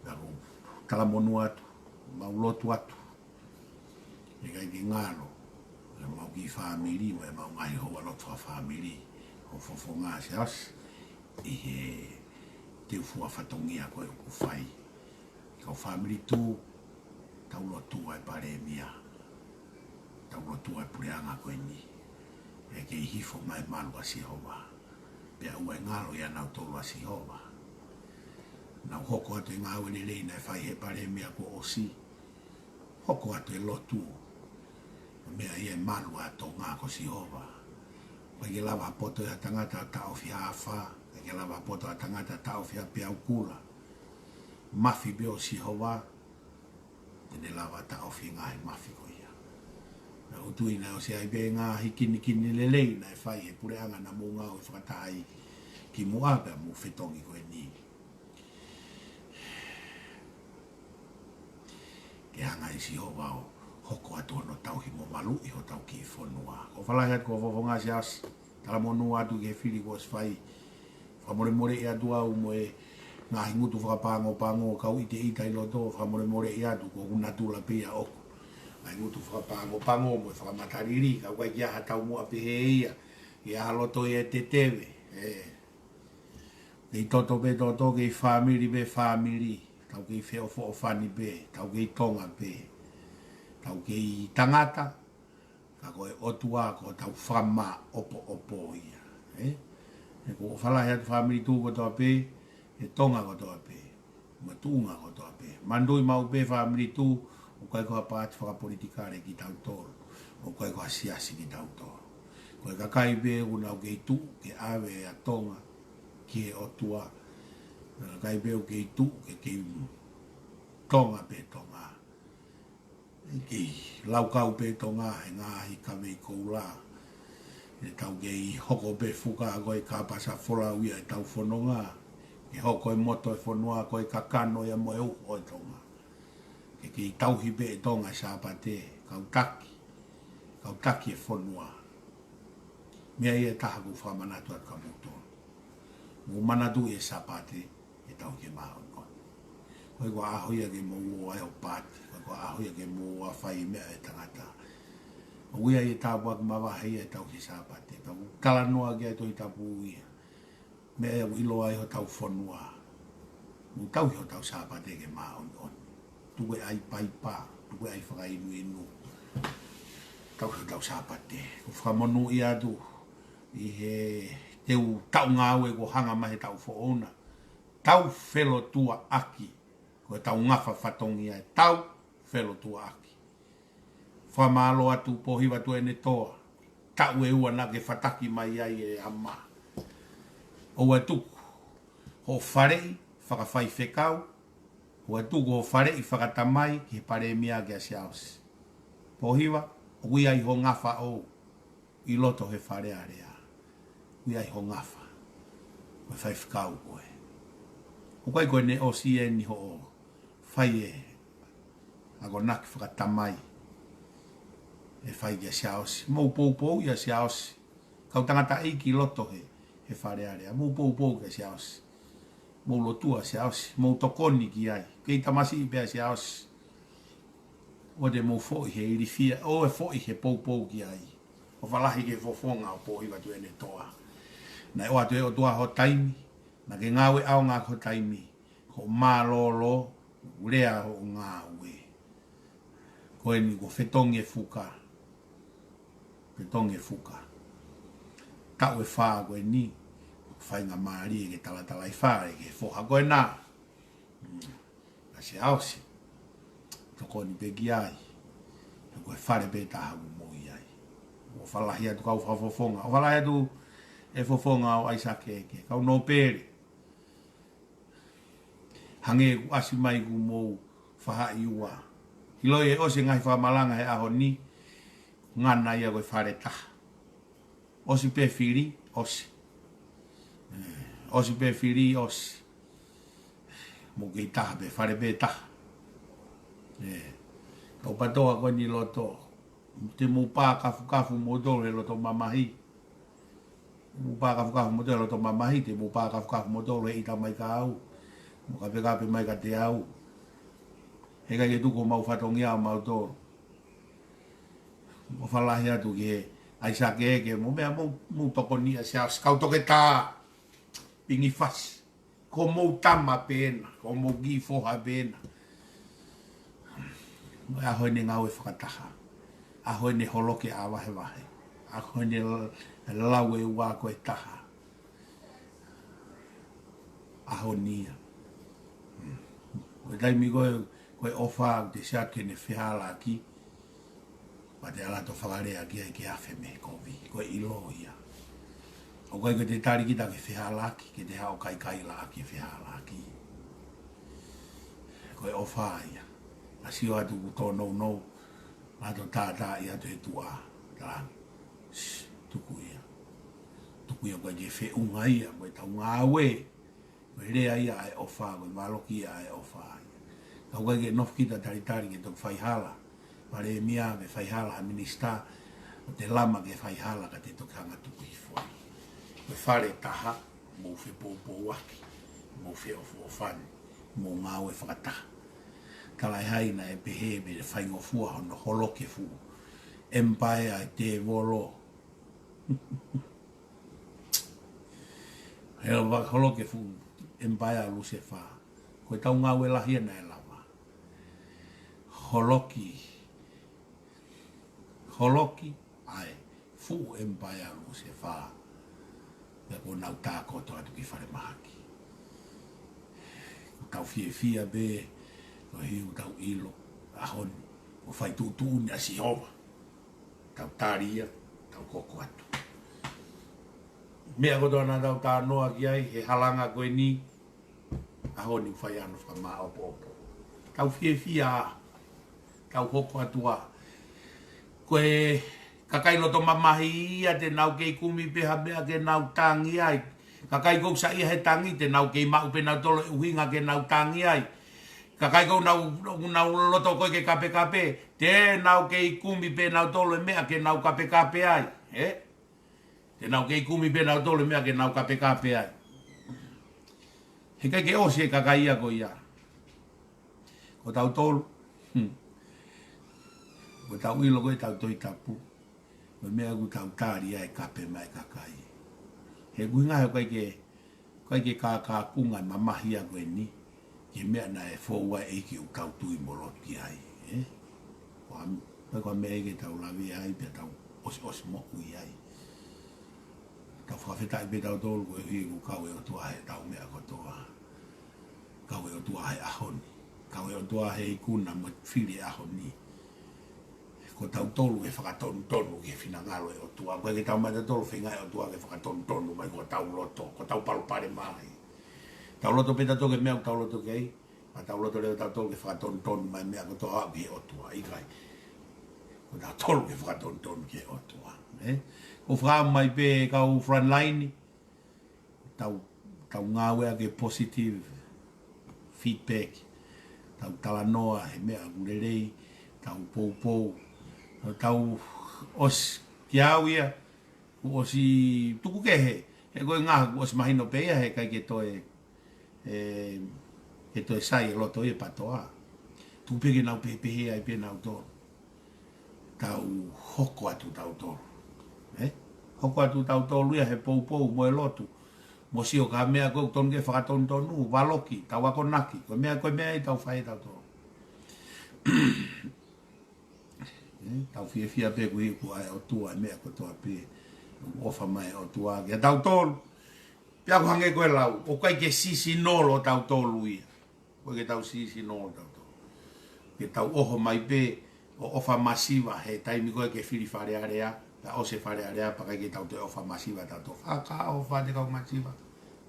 Pea ʻoku talamonū atu, mau lotu atu. ʻIkai ke ngalo, ʻemau kiʻi fāmili, mo ʻemau ngaahi houalotu fakafāmili, ʻo fofonga Siaosi, ʻi he teu fua fatongia ko ē ʻoku fai. Kau fāmili Tū, tau lotua e palēmia, tau lotua e puleʻanga ko eni. ʻE kei hifo mai e malu ʻa Sihova. Pea ʻoua ʻe ngalo ʻia nautolu ʻa Sihova. Nau hoko atu e ngāue lelei naʻe fai he palēmia kuo ʻosi. Hoko atu e lotu. Ko e meʻa ia e malu ʻa Tonga ko Sihova. ʻOku ʻikai ke lava ha poto ʻi ha tangata ʻo taʻofi ha afā, ʻikai ke lava poto ʻa tangata taʻofi ʻa peau kula. Mafi pē ʻo Sihova, te ne lava taʻofi ngaahi mafi ko ia. Naʻa ku tui naʻe ʻosi ʻi ai pē ngaahi kinikini lelei naʻe fai he puleʻanga naʻa mou ngāue fakataha ai kimuʻa pea mou fetongi ko eni. Ke hanga ʻe Sihova ʻo hoko atu hono tauhi mo maluʻi hotau kiʻi fonua. ʻOfa lahi atu ko Fofonga Siaosi. Talamonū atu ki he fili kuo ʻosi fai. Fakamolemoleʻi atu au mo e ngaahi ngutu fakapangopango kau ʻiteʻita ʻi loto, fakamolemoleʻi atu ko hoku natula pē ia ʻoku ngaahi ngutu fakapangopango mo e fakamatalili, ka ʻoku ʻikai ke ʻi ai ha taumuʻa pehē ia, ke ʻi ai ha loto ia ʻe teteve. ʻE, kei toto pē toto, kei fāmili pē fāmili, tau kei feʻofoʻofani pē, tau kei Tonga pē, tau kei tangata, ka ko e ʻOtua ko hotau fakamāʻopoʻopo ia. ʻE? ʻE, ʻoku ou ʻofa lahi atu Fāmili Tuʻu kotoa pē, ʻe Tonga kotoa pē, mo e tuʻunga kotoa pē. Manatuʻi maʻu pē Fāmili Tuʻu, ʻoku ʻikai ko ha paati fakapolitikale kitautolu, ʻoku ʻikai ko ha siasi kitautolu. Ko e kakai pē ʻoku nau kei tuʻu ke ʻave ʻa Tonga ki he ʻOtua. Ko e kakai pē ʻoku kei tuʻu ke kei Tonga pē Tonga. Kei laukau pē Tonga he ngaahi kavei koula. ʻE tau kei hoko pē fuka ko e kāpasa folau ia ʻetau fononga. Ke hoko e moto e fonua ko e kakano ia mo e uho e Tonga. Ke kei tauhi pē ʻe Tonga e Sāpate, kau taki, kau taki e fonua. Meʻa ia ʻe taha ʻoku ou fakamanatu atu kia moutolu. Mou manatuʻi e Sāpate, ʻe tauhi ke māʻoniʻoni. ʻOku ʻikai ko ha ʻaho ia ke mou ō ai ʻo paati, ʻoku ʻikai ko ha ʻaho ia ke mou ō ʻo fai e meʻa ʻe tangata. ʻOku ʻi ai e tāpuaki mavahe ia ʻetau he Sāpate, pea ʻoku talanoa ki ai e Tohi Tapu ia. Meʻa ia ʻoku ʻiloa ai hotau fonua. Mou tauhi hotau Sāpate ke māʻoniʻoni. Tuku e ʻai paipa, tuku e ʻai fakainuinu. Tauhi hotau Sāpate. ʻOku ou fakamonūʻia atu ʻi he teu taʻu ngāue kuo hanga mai he taʻu foʻou na. Tau felotuaʻaki, ko e tau ngafa fatongia ʻe tau felotuaʻaki. Fakamālō atu Pōhiva Tuʻiʻonetoa, taʻu ʻe ua naʻa ke fataki mai ai e ama. ʻOua ʻe tuku hoʻo faleʻi fakafaifekau, ʻoua ʻe tuku hoʻo faleʻi fakatamai ki he Palēmia kia Siaosi. Pōhiva, ʻoku ʻi ai ho ngafa ʻoʻou ʻi loto he Fale Alea. ʻOku ʻi ai ho ngafa. Ko e faifekau koe. ʻOku ʻikai ko ʻene ʻosi eni hoʻo fai e akonaki fakatamai ʻe fai kia Siaosi. Mou poupou ʻia Siaosi. Kau tangataʻeiki ʻi loto he, he Fale Alea. Mou poupou kia Siaosi. Mou lotua Siaosi. Mou tokoni ki ai. Kei tamasiʻi pē ʻa Siaosi. ʻOua te mou foʻi he ilifia, ʻoua ʻe foʻi he poupou ki ai. ʻOfa lahi ki he Fofonga ʻo Pōhiva Tuʻiʻonetoa. Naʻe ʻoatu ʻe he ʻOtua ho taimi, naʻa ke ngāue ʻaonga ho taimi, ko e mālōlō, lea hoʻo ngāue. Ko eni kuo fetongi e fuka. Fetongi e fuka. Taʻu ʻe fā ko eni, faingamālie ke talatalaifale ki he foha ko ena. Mm. ʻA Siaosi. Tokoni pē ki ai. He ko e fale pē taha ʻoku mou ʻi ai. ʻOfa lahi atu kau Fakafofonga. ʻOfa lahi atu e Fofonga ʻo ʻAisake Eke. Kau Nōpele. Hangē kuo ʻasi mai kuo mou faʻahi ua. ʻIloʻi ʻe ʻosi e ngaahi fakamalanga he ʻaho ni. Ngana ia ko e fale taha. ʻOsi pē fili, ʻosi. ʻE, ʻosi pē fili, ʻosi. Mou kei taha pē, fale pē taha. ʻE, kau PATOA ko eni ʻi loto. Te mou pā kafukafu moutolu he loto mamahi. Mou pā kafukafu moutolu he loto mamahi, te mou pā kafukafu moutolu he ʻita mai kia au. Mou kapekape mai kiate au. He ʻikai ke tuku homau fatongia ʻo mautolu. ʻOfa lahi atu ki he ʻAisake Eke mo meʻa mou, mou tokoni ʻa Siaosi kau toketā. Pingi fasi. Ko mou tama pē ena, ko mou kiʻi foha pē ena. Mo e ʻaho eni ngāue fakataha. ʻAho eni holoki ʻa vahevahe. ʻAho eni l-, lau e ua ko e taha. ʻAho ni ia. Ko e taimi ko ē, ko e ʻofa ʻoku te siʻaki ʻene fehālaaki. Pea te ala to fakalea ki ai ke afe mei he kovi. Ko e ʻilo ia. ʻOku ʻikai ke te tali kita ke fehālaaki, ke te haʻu ʻo kaikaila ʻaki e fehālaaki. Ko e ʻofa ia. ʻA sio atu kuo tōnounou, ʻalu ʻo tātaaʻi atu he tuʻa. Talaange, "Shh, tuku ia. Tuku ia, ʻoku ʻikai ke feʻunga ia, ko ʻetau ngāue." Ko e lea ia ʻa e ʻofa, ko e valoki ia ʻa e ʻofa ia. Ka ʻoku ʻikai ke nofo kita ʻo talitali ke toki faihala Palēmia pe faihala ha minisitā, ʻo te lama ke faihala ka te toki hanga ʻo tuku hifo ai. Ko e fale taha, mou fepoupouaki, mou feʻofoʻofani, mou ngāue fakataha. Talaʻehai naʻe pehē pē faingofua hono holoki e fuʻu empire ʻa e tēvolo. He ʻo fakaholoki e fuʻu empire ʻa Lusefā. Ko ʻetau ngāue lahi ia naʻe lava. Holoki. Holoki ʻa e fuʻu empire ʻa Lusefā. Pea kuo nau tākoto atu ki falemahaki. Ko ʻetau fiefia pē, ko e hili ʻoku tau ʻilo, ʻaho ni, ʻoku fai tuʻutuʻuni ʻa Sihova. Tau tali ia, tau hoko atu. Meʻa kotoa naʻa tau talanoa ki ai, he halanga ko eni, ʻaho ni ʻoku fai hono fakamāʻopoʻopo. Tau fiefia, tau hoko atu ā. Ko e kakai loto mamahi ia te nau kei kumi pē ha meʻa ke nau tangi ai. Kakai ʻoku saiʻia he tangi, te nau kei maʻu pē nautolu e ʻuhinga ke nau tangi ai. Kakai ʻoku nau, ʻoku nau loto ko ē ke kapekape, te nau kei kumi pē nautolu e meʻa ke nau kapekape ai. Ē? Te nau kei kumi pē nautolu e meʻa ke nau kapekape ai. He ʻikai ke ʻosi e kakai ia ko ia. Ko tautolu. Hmm. Ko ʻetau ʻilo ko ē ʻetau Tohi Tapu, ko e meʻa ʻoku tau tali ai e kape maʻa e kakai. He ʻoku ʻuhinga he ʻoku ʻikai ke, ʻoku ʻikai ke kākākunga e mamahi ia ko eni ki he meʻa naʻe fou ai e ʻEiki ʻoku tau tui mo lotu ki ai, ē? Ko am-, ko e, ko e meʻa ia ke tau lave ai pea tau ʻosiʻosi moʻui ai. Tau fakafetaʻi pē tautolu koeʻuhi ʻoku kau e ʻOtua heʻetau meʻa kotoa. Kau e ʻOtua he ʻaho ni. Kau e ʻOtua he ikuna mo e fili he ʻaho ni. Ko tautolu ke fakatonutonu ki he finangalo e ʻOtua. ʻOku ʻikai ke tau mai tautolu feinga e ʻOtua ke fakatonutonu mai ko hotau loto, ko hotau palopalema ia. Tau loto pē tautolu ki he meʻa ʻoku tau loto ki ai, pea tau loto leva tautolu ke fakatonutonu mai e meʻa kotoa ki he ʻOtua, ʻikai. Ko tautolu ke fakatonutonu ki he ʻOtua, ē? ʻOku ou fakaʻamu mai pē kau frontline, tau, tau ngāueʻaki e positive feedback. Tau talanoa he meʻa ʻoku lelei, tau poupou. Tau ʻosi, kiate au ia, kuo ʻosi tuku kehe, he ko e ngaahi kuo ʻosi mahino pē ia, he ʻikai ke toe, ē, ke toe sai e loto ia PATOA. Tuku pē ke nau pehē pē ai pē nautolu. Tau hoko atu tautolu. Ē? Hoko atu tautolu ia he poupou mo e lotu. Mo sio ki ha meʻa ʻoku totonu ke fakatonutonu, valoki, tau akonaki, ko e meʻa, ko e meʻa ia ʻoku tau fai tautolu. Ē? Tau fiefia pē koeʻuhi ʻoku ʻa e ʻOtua e meʻa kotoa pē. ʻOku ʻofa mai e ʻOtua kia tautolu. Pea ʻoku hangē ko e lau, ʻoku ʻikai ke sisinolo tautolu ia. ʻOku ʻikai ke tau sisinolo tautolu. Ke tau ʻoho mai pē ʻo ʻofa masiva he taimi ko ē ke fili Fale Alea, pea ʻosi e Fale Alea, pea ʻikai ke tau toe ʻofa masiva tautolu. Fakaʻofa atu e kau masiva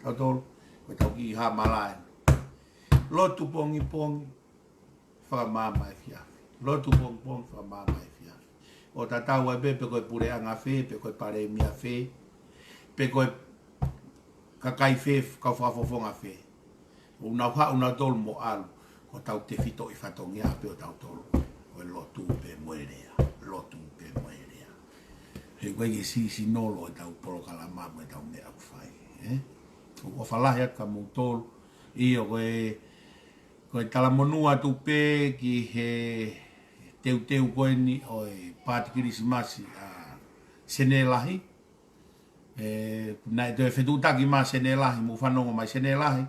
tautolu, ko ʻetau kiʻi hā malaʻe. Lotu pongipongi, fakamaama efiafi. Lotu pongipongi, fakamaama efiafi. ʻO tatau ai pē pe ko e puleʻanga fē, pe ko e palēmia fē, pe ko e kakai fē, kau fakafofonga fē. ʻOku nau haʻu nautolu mo ʻalu, ko hotau tefitoʻi fatongia pē ʻo tautolu. Ko e lotu pē mo e lea, lotu pē mo e lea. He ʻoku ʻikai ke sisinolo ʻetau polokalama mo ʻetau meʻa ʻoku fai, ē? ʻOku ou ʻofa lahi atu kia moutolu, ʻio ko e, ko e talamonū atu pē ki he teuteu ko eni ʻo e paati Kilisimasi ʻa Senē Lahi. Ē, naʻe toe fetuʻutaki mai Senē Lahi, mou fanongo mai Senē Lahi.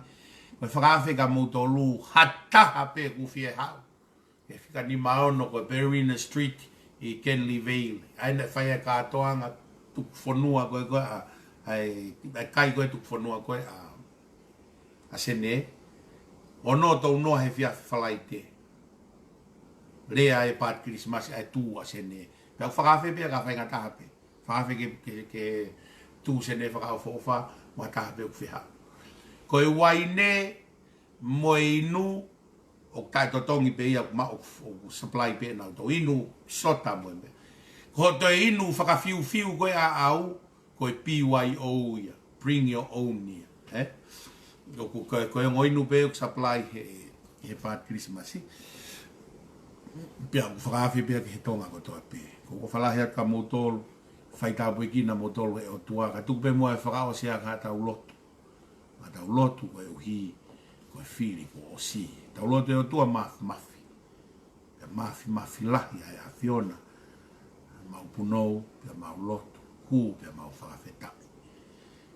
Ko e fakaafe kia moutolu ha taha pē ʻoku fie haʻu. Ke fika nima ono ko e Berina Street ʻi Kenley Vale. ʻA ia naʻe fai ai e kātoanga tuku fonua ko ē ko ē ʻa, ʻa e, ʻa e kai ko ē tuku fonua ko ē ʻa, ʻa Senē. Ono tolu noa he efiafi Falaite. Lea e paati Kilisimasi ʻa e tū ʻa Senē. Pea ʻoku fakaafe pē ʻa e faingataʻa pē. Fakaafe ke, ke, ke Tuʻu sene fakaʻofoʻofa, mo ha taha pē ʻoku fehaʻu. Ko e uaine mo e inu, ʻoku taʻetotongi pē ia, ʻoku ma-, ʻoku, ʻoku supply pē ʻenautolu, inu sota mo e meʻa. Ko hoʻo toe inu fakafiufiu ko ē ʻaʻau, ko e B Y O ia, bring your own ia, ē? ʻOku ko, ko e ongo inu pē ʻoku supply he, he paati Kilisimasi. Pea ʻoku fakaafe pē ia ki he Tonga kotoa pē. Ko ʻoku ou ʻofa lahi atu kia moutolu, fai tāpuekina moutolu ʻe he ʻOtua, ka tuku pē muʻa ʻa e fakaʻosi ʻa haʻatau lotu. Haʻatau lotu koeʻuhi ko e fili kuo ʻosi. Tau lotu ʻe ʻOtua, mafimafi. Pea mafimafi lahi ʻa e ʻAfiona, mau punou, pea mau lotu, hū, pea mau fakafetaʻi.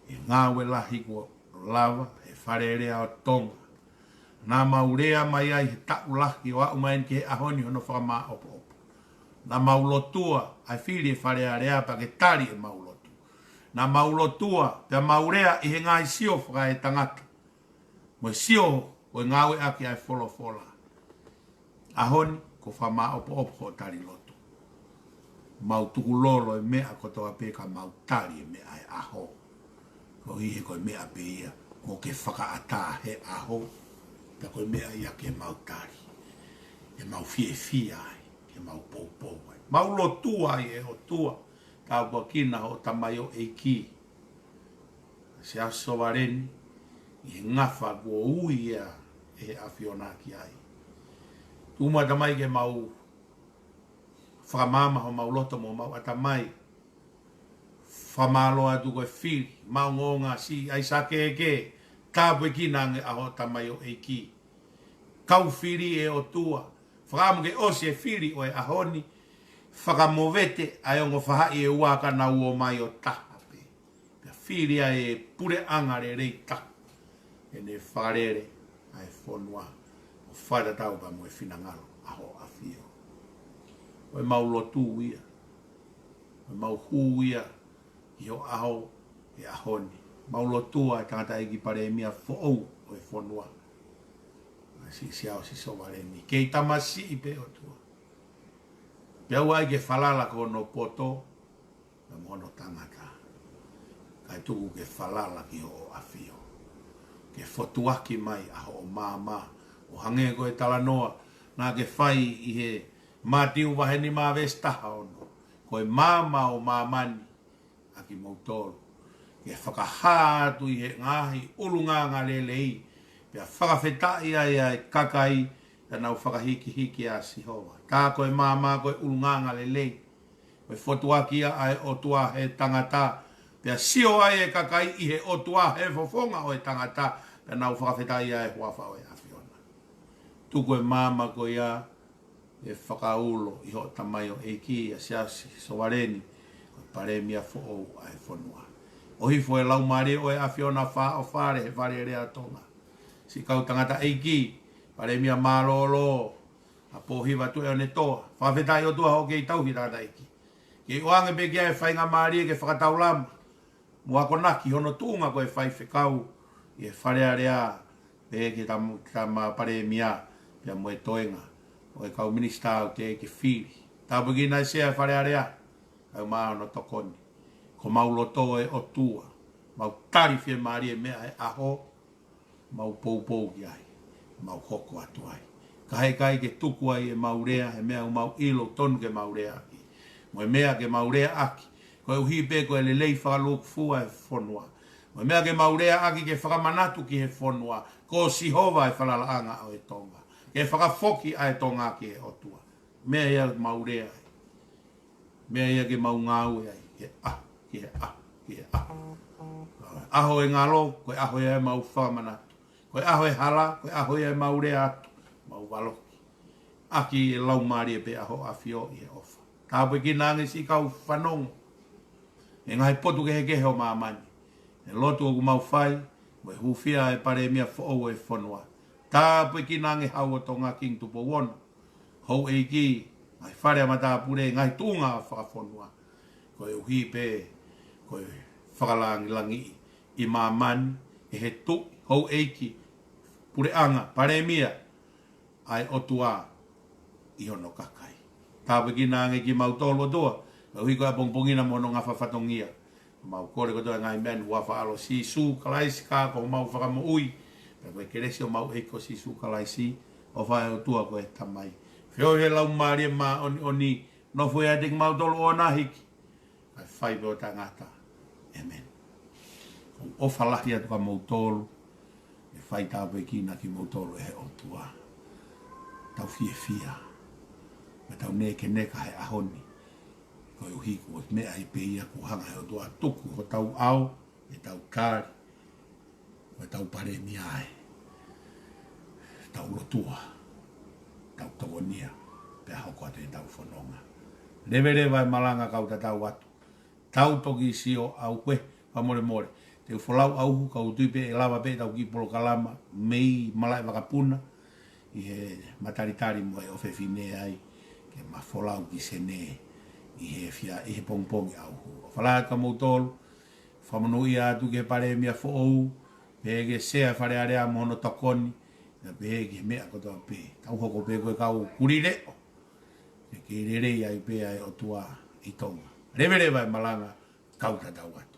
ʻI he ngāue lahi kuo lava ʻe he Fale Alea ʻo Tonga. Naʻa mau lea mai ai he taʻu lahi ʻo aʻu mai ki he ʻaho ni hono fakamāʻopoʻopo. Naʻa mau lotua ʻa e fili ʻa e Fale Alea pea ke tali ʻemau lotu. Naʻa mau lotua, pea mau lea ʻi he ngaahi sio fakaetangata mo e sio ʻo e ngāueʻaki ʻa e folofola. ʻAho ni, kuo fakamāʻopoʻopo hoʻo tali lotu. Mau tukulolo e meʻa kotoa pē ka mau tali e meʻa ʻa e ʻaho. Koeʻuhi he ko e meʻa pē ia kuo ke fakaʻatā he ʻaho. Pea ko e meʻa ia ke mau tali, ke mau fiefia ai, ke mau poupou ai. Mau lotua ai ʻe ʻOtua, tāpuekina hoʻo tamaioʻeiki, Siaosi Sovaleni, ʻi he ngafa kuo ui ia ʻe he ʻAfiona ki ai. Tuku muʻa Tamai ke mau fakamaama homau loto mo homau ʻatamai. Fakamālō atu ko e fili maʻongoʻonga siʻi ʻaisake ke tāpuekina ange ʻa hoʻo tamaioʻeiki. Kau fili ʻe ʻOtua. Fakaʻamu ke ʻosi e fili ʻo e ʻaho ni. Fakamovete ʻa e ongo faʻahi ʻe ua ka nau ō mai ʻo taha pē. Pea fili ʻa e puleʻanga lelei taha ke ne fakalele ʻa e fonua ʻo fakatatau pea mo e finangalo ʻa hoʻo ʻAfio. Ko ʻemau lotu ia. Ko ʻemau hū ia ʻi ho ʻaho he ʻaho ni. Mau lotua e tangataʻeiki palēmia foʻou ʻo e fonua, ʻa Siaosi Sovaleni. Kei tamasiʻi pē ʻOtua. Pea ʻoua ʻe ke falala ki hono poto, pea mo hono tangata. Kae tuku ke falala ki hoʻo ʻAfio. Ke fotuaki mai ʻa hoʻo maama, ʻo hangē ko e talanoa naʻa ke fai ʻi he Mātiu vahe nima veesi taha ono. Ko e maama ʻo māmani ʻa kimoutolu. Ke fakahā atu ʻi he ngaahi ʻulungaanga lelei, pea fakafetaʻi ai ʻa e kakai, pea nau fakahikihiki ʻa Sihova. Tā ko e maama ko e ʻulungaanga lelei. Ko e fotuaki ia ʻa e ʻOtua he tangata, pea sio ai e kakai ʻi he ʻOtua he fofonga ʻo e tangata, pea nau fakafetaʻi ʻa e huafa ʻo e ʻAfiona. Tuku e maama ko ia ke fakaulo ʻi hoʻo tamaioʻeiki ʻa Siaosi Sovaleni, ko e palēmia foʻou ʻa e fonua. ʻOhifo e laumālie ʻo e ʻAfiona fāʻofale he Fale Alea ʻo Tonga. Siʻi kau tangataʻeiki, palēmia mālōlō, ʻa Pōhiva Tuʻiʻonetoa. Fakafetaʻi ʻOtua hoʻo kei tauhi tangataʻeiki. Kei ʻoange pē ki ai e faingamālie ke fakataulama mo akonaki hono tuʻunga ko e faifekau ʻi he Fale Alea, pea ki he tam-, tama palēmia, pea mo e toenga ʻo e kau minisitā ʻoku teʻeki ke fili. Tāpuekina e Sea e Fale Alea, kae ʻumaʻā hono tokoni. Ko homau loto ʻe ʻOtua, mau tali fiemālie e meʻa ʻa e ʻaho, mau poupou ki ai, mau hoko atu ai. Ka heʻikai ke tuku ai ʻemau lea, he meʻa ʻoku mau ʻilo tonu ke mau leaʻaki. Mo e meʻa ke mau leaʻaki, koeʻuhi pē ko e lelei fakalūkufua e fonua. Mo e meʻa ke mau leaʻaki ke fakamanatu ki he fonua, ko Sihova e falalaʻanga ʻo e Tonga. Ke fakafoki ʻa e Tonga ki he ʻOtua. Meʻa ia mau lea ai. Meʻa ia ke mau ngāue ai, he ʻaho, ki he ʻaho, ki he ʻaho. ʻAho e ngalo, ko e ʻaho ia ʻemau fakamanatu. Ko e ʻaho e hala, ko e ʻaho ia ʻemau lea atu, mau valoki. ʻAki e laumālie pē ʻa hoʻo ʻAfio ʻi he ʻofa. Tāpuekina ange siʻi kau fanongo he ngaahi potu kehekehe ʻo māmani. He lotu ʻoku mau fai, mo e hūfia e palēmia foʻou e fonua. Tāpuekina ange Hau ʻo Tonga Kingi Tupou Ono, houʻeiki, ngaahi fale ʻa matāpule, ngaahi tuʻunga fakafonua. Koeʻuhi pē ko e fakalangilangiʻi ʻi māmani ʻe he tuʻi, houʻeiki, puleʻanga, palēmia, ʻa e ʻOtua ʻi hono kakai. Tāpuekina ange kimautolu ʻOtua, koeʻuhi ko e ʻapongipongi na mo hono ngafa fatongia. Mau kole kotoa e ngaahi meʻa ni ʻi he huafa ʻo Sīsū Kalaisi ko homau Fakamoʻui, pea ko e kelesi ʻo homau ʻEiki ko Sīsū Kalaisi, ʻofa ʻa e ʻOtua ko e Tamai, feohi ʻa e Laumālie Māʻoniʻoni, nofo ʻiate kimautolu ʻo ʻamanaki, kae fai pē ʻo taʻengata. ʻĒmeni. ʻOku ou ʻofa lahi atu kia moutolu, ʻe fai tāpuekina kimoutolu ʻe he ʻOtua. Tau fiefia, mo tau nekeneka he ʻaho ni, koeʻuhi ko e meʻa ia pē ia kuo hanga ʻe he ʻOtua ʻo tuku hotau ʻao, ʻetau tali, ʻetau palēmia ē. Tau lotua, tau tokonia, pea hoko atu ʻetau fononga. Leveleva e malanga, kau tatau atu. Tau toki sio ʻauhē, fakamolemole. Te u folau ʻauhu, ka u tui pē ʻe lava pē ʻetau kiʻi polokalama mei malaʻe vakapuna ʻi he matalitali mo e ʻofefine ai, ke ma folau ki Senē ʻi he fia, ʻi he pongipongi ʻauhu. ʻOfa lahi atu kia moutolu, fakamonūʻia atu ki he palēmia foʻou, pehē ki he Sea ʻo e Fale Alea mo hono tokoni, pea pehē ki he meʻa kotoa pē. Tau hoko pē ko e kau kulileʻo, ke kei lelei ai pē ʻa e ʻOtua ʻi Tonga. Leveleva e malanga, kau tatau atu.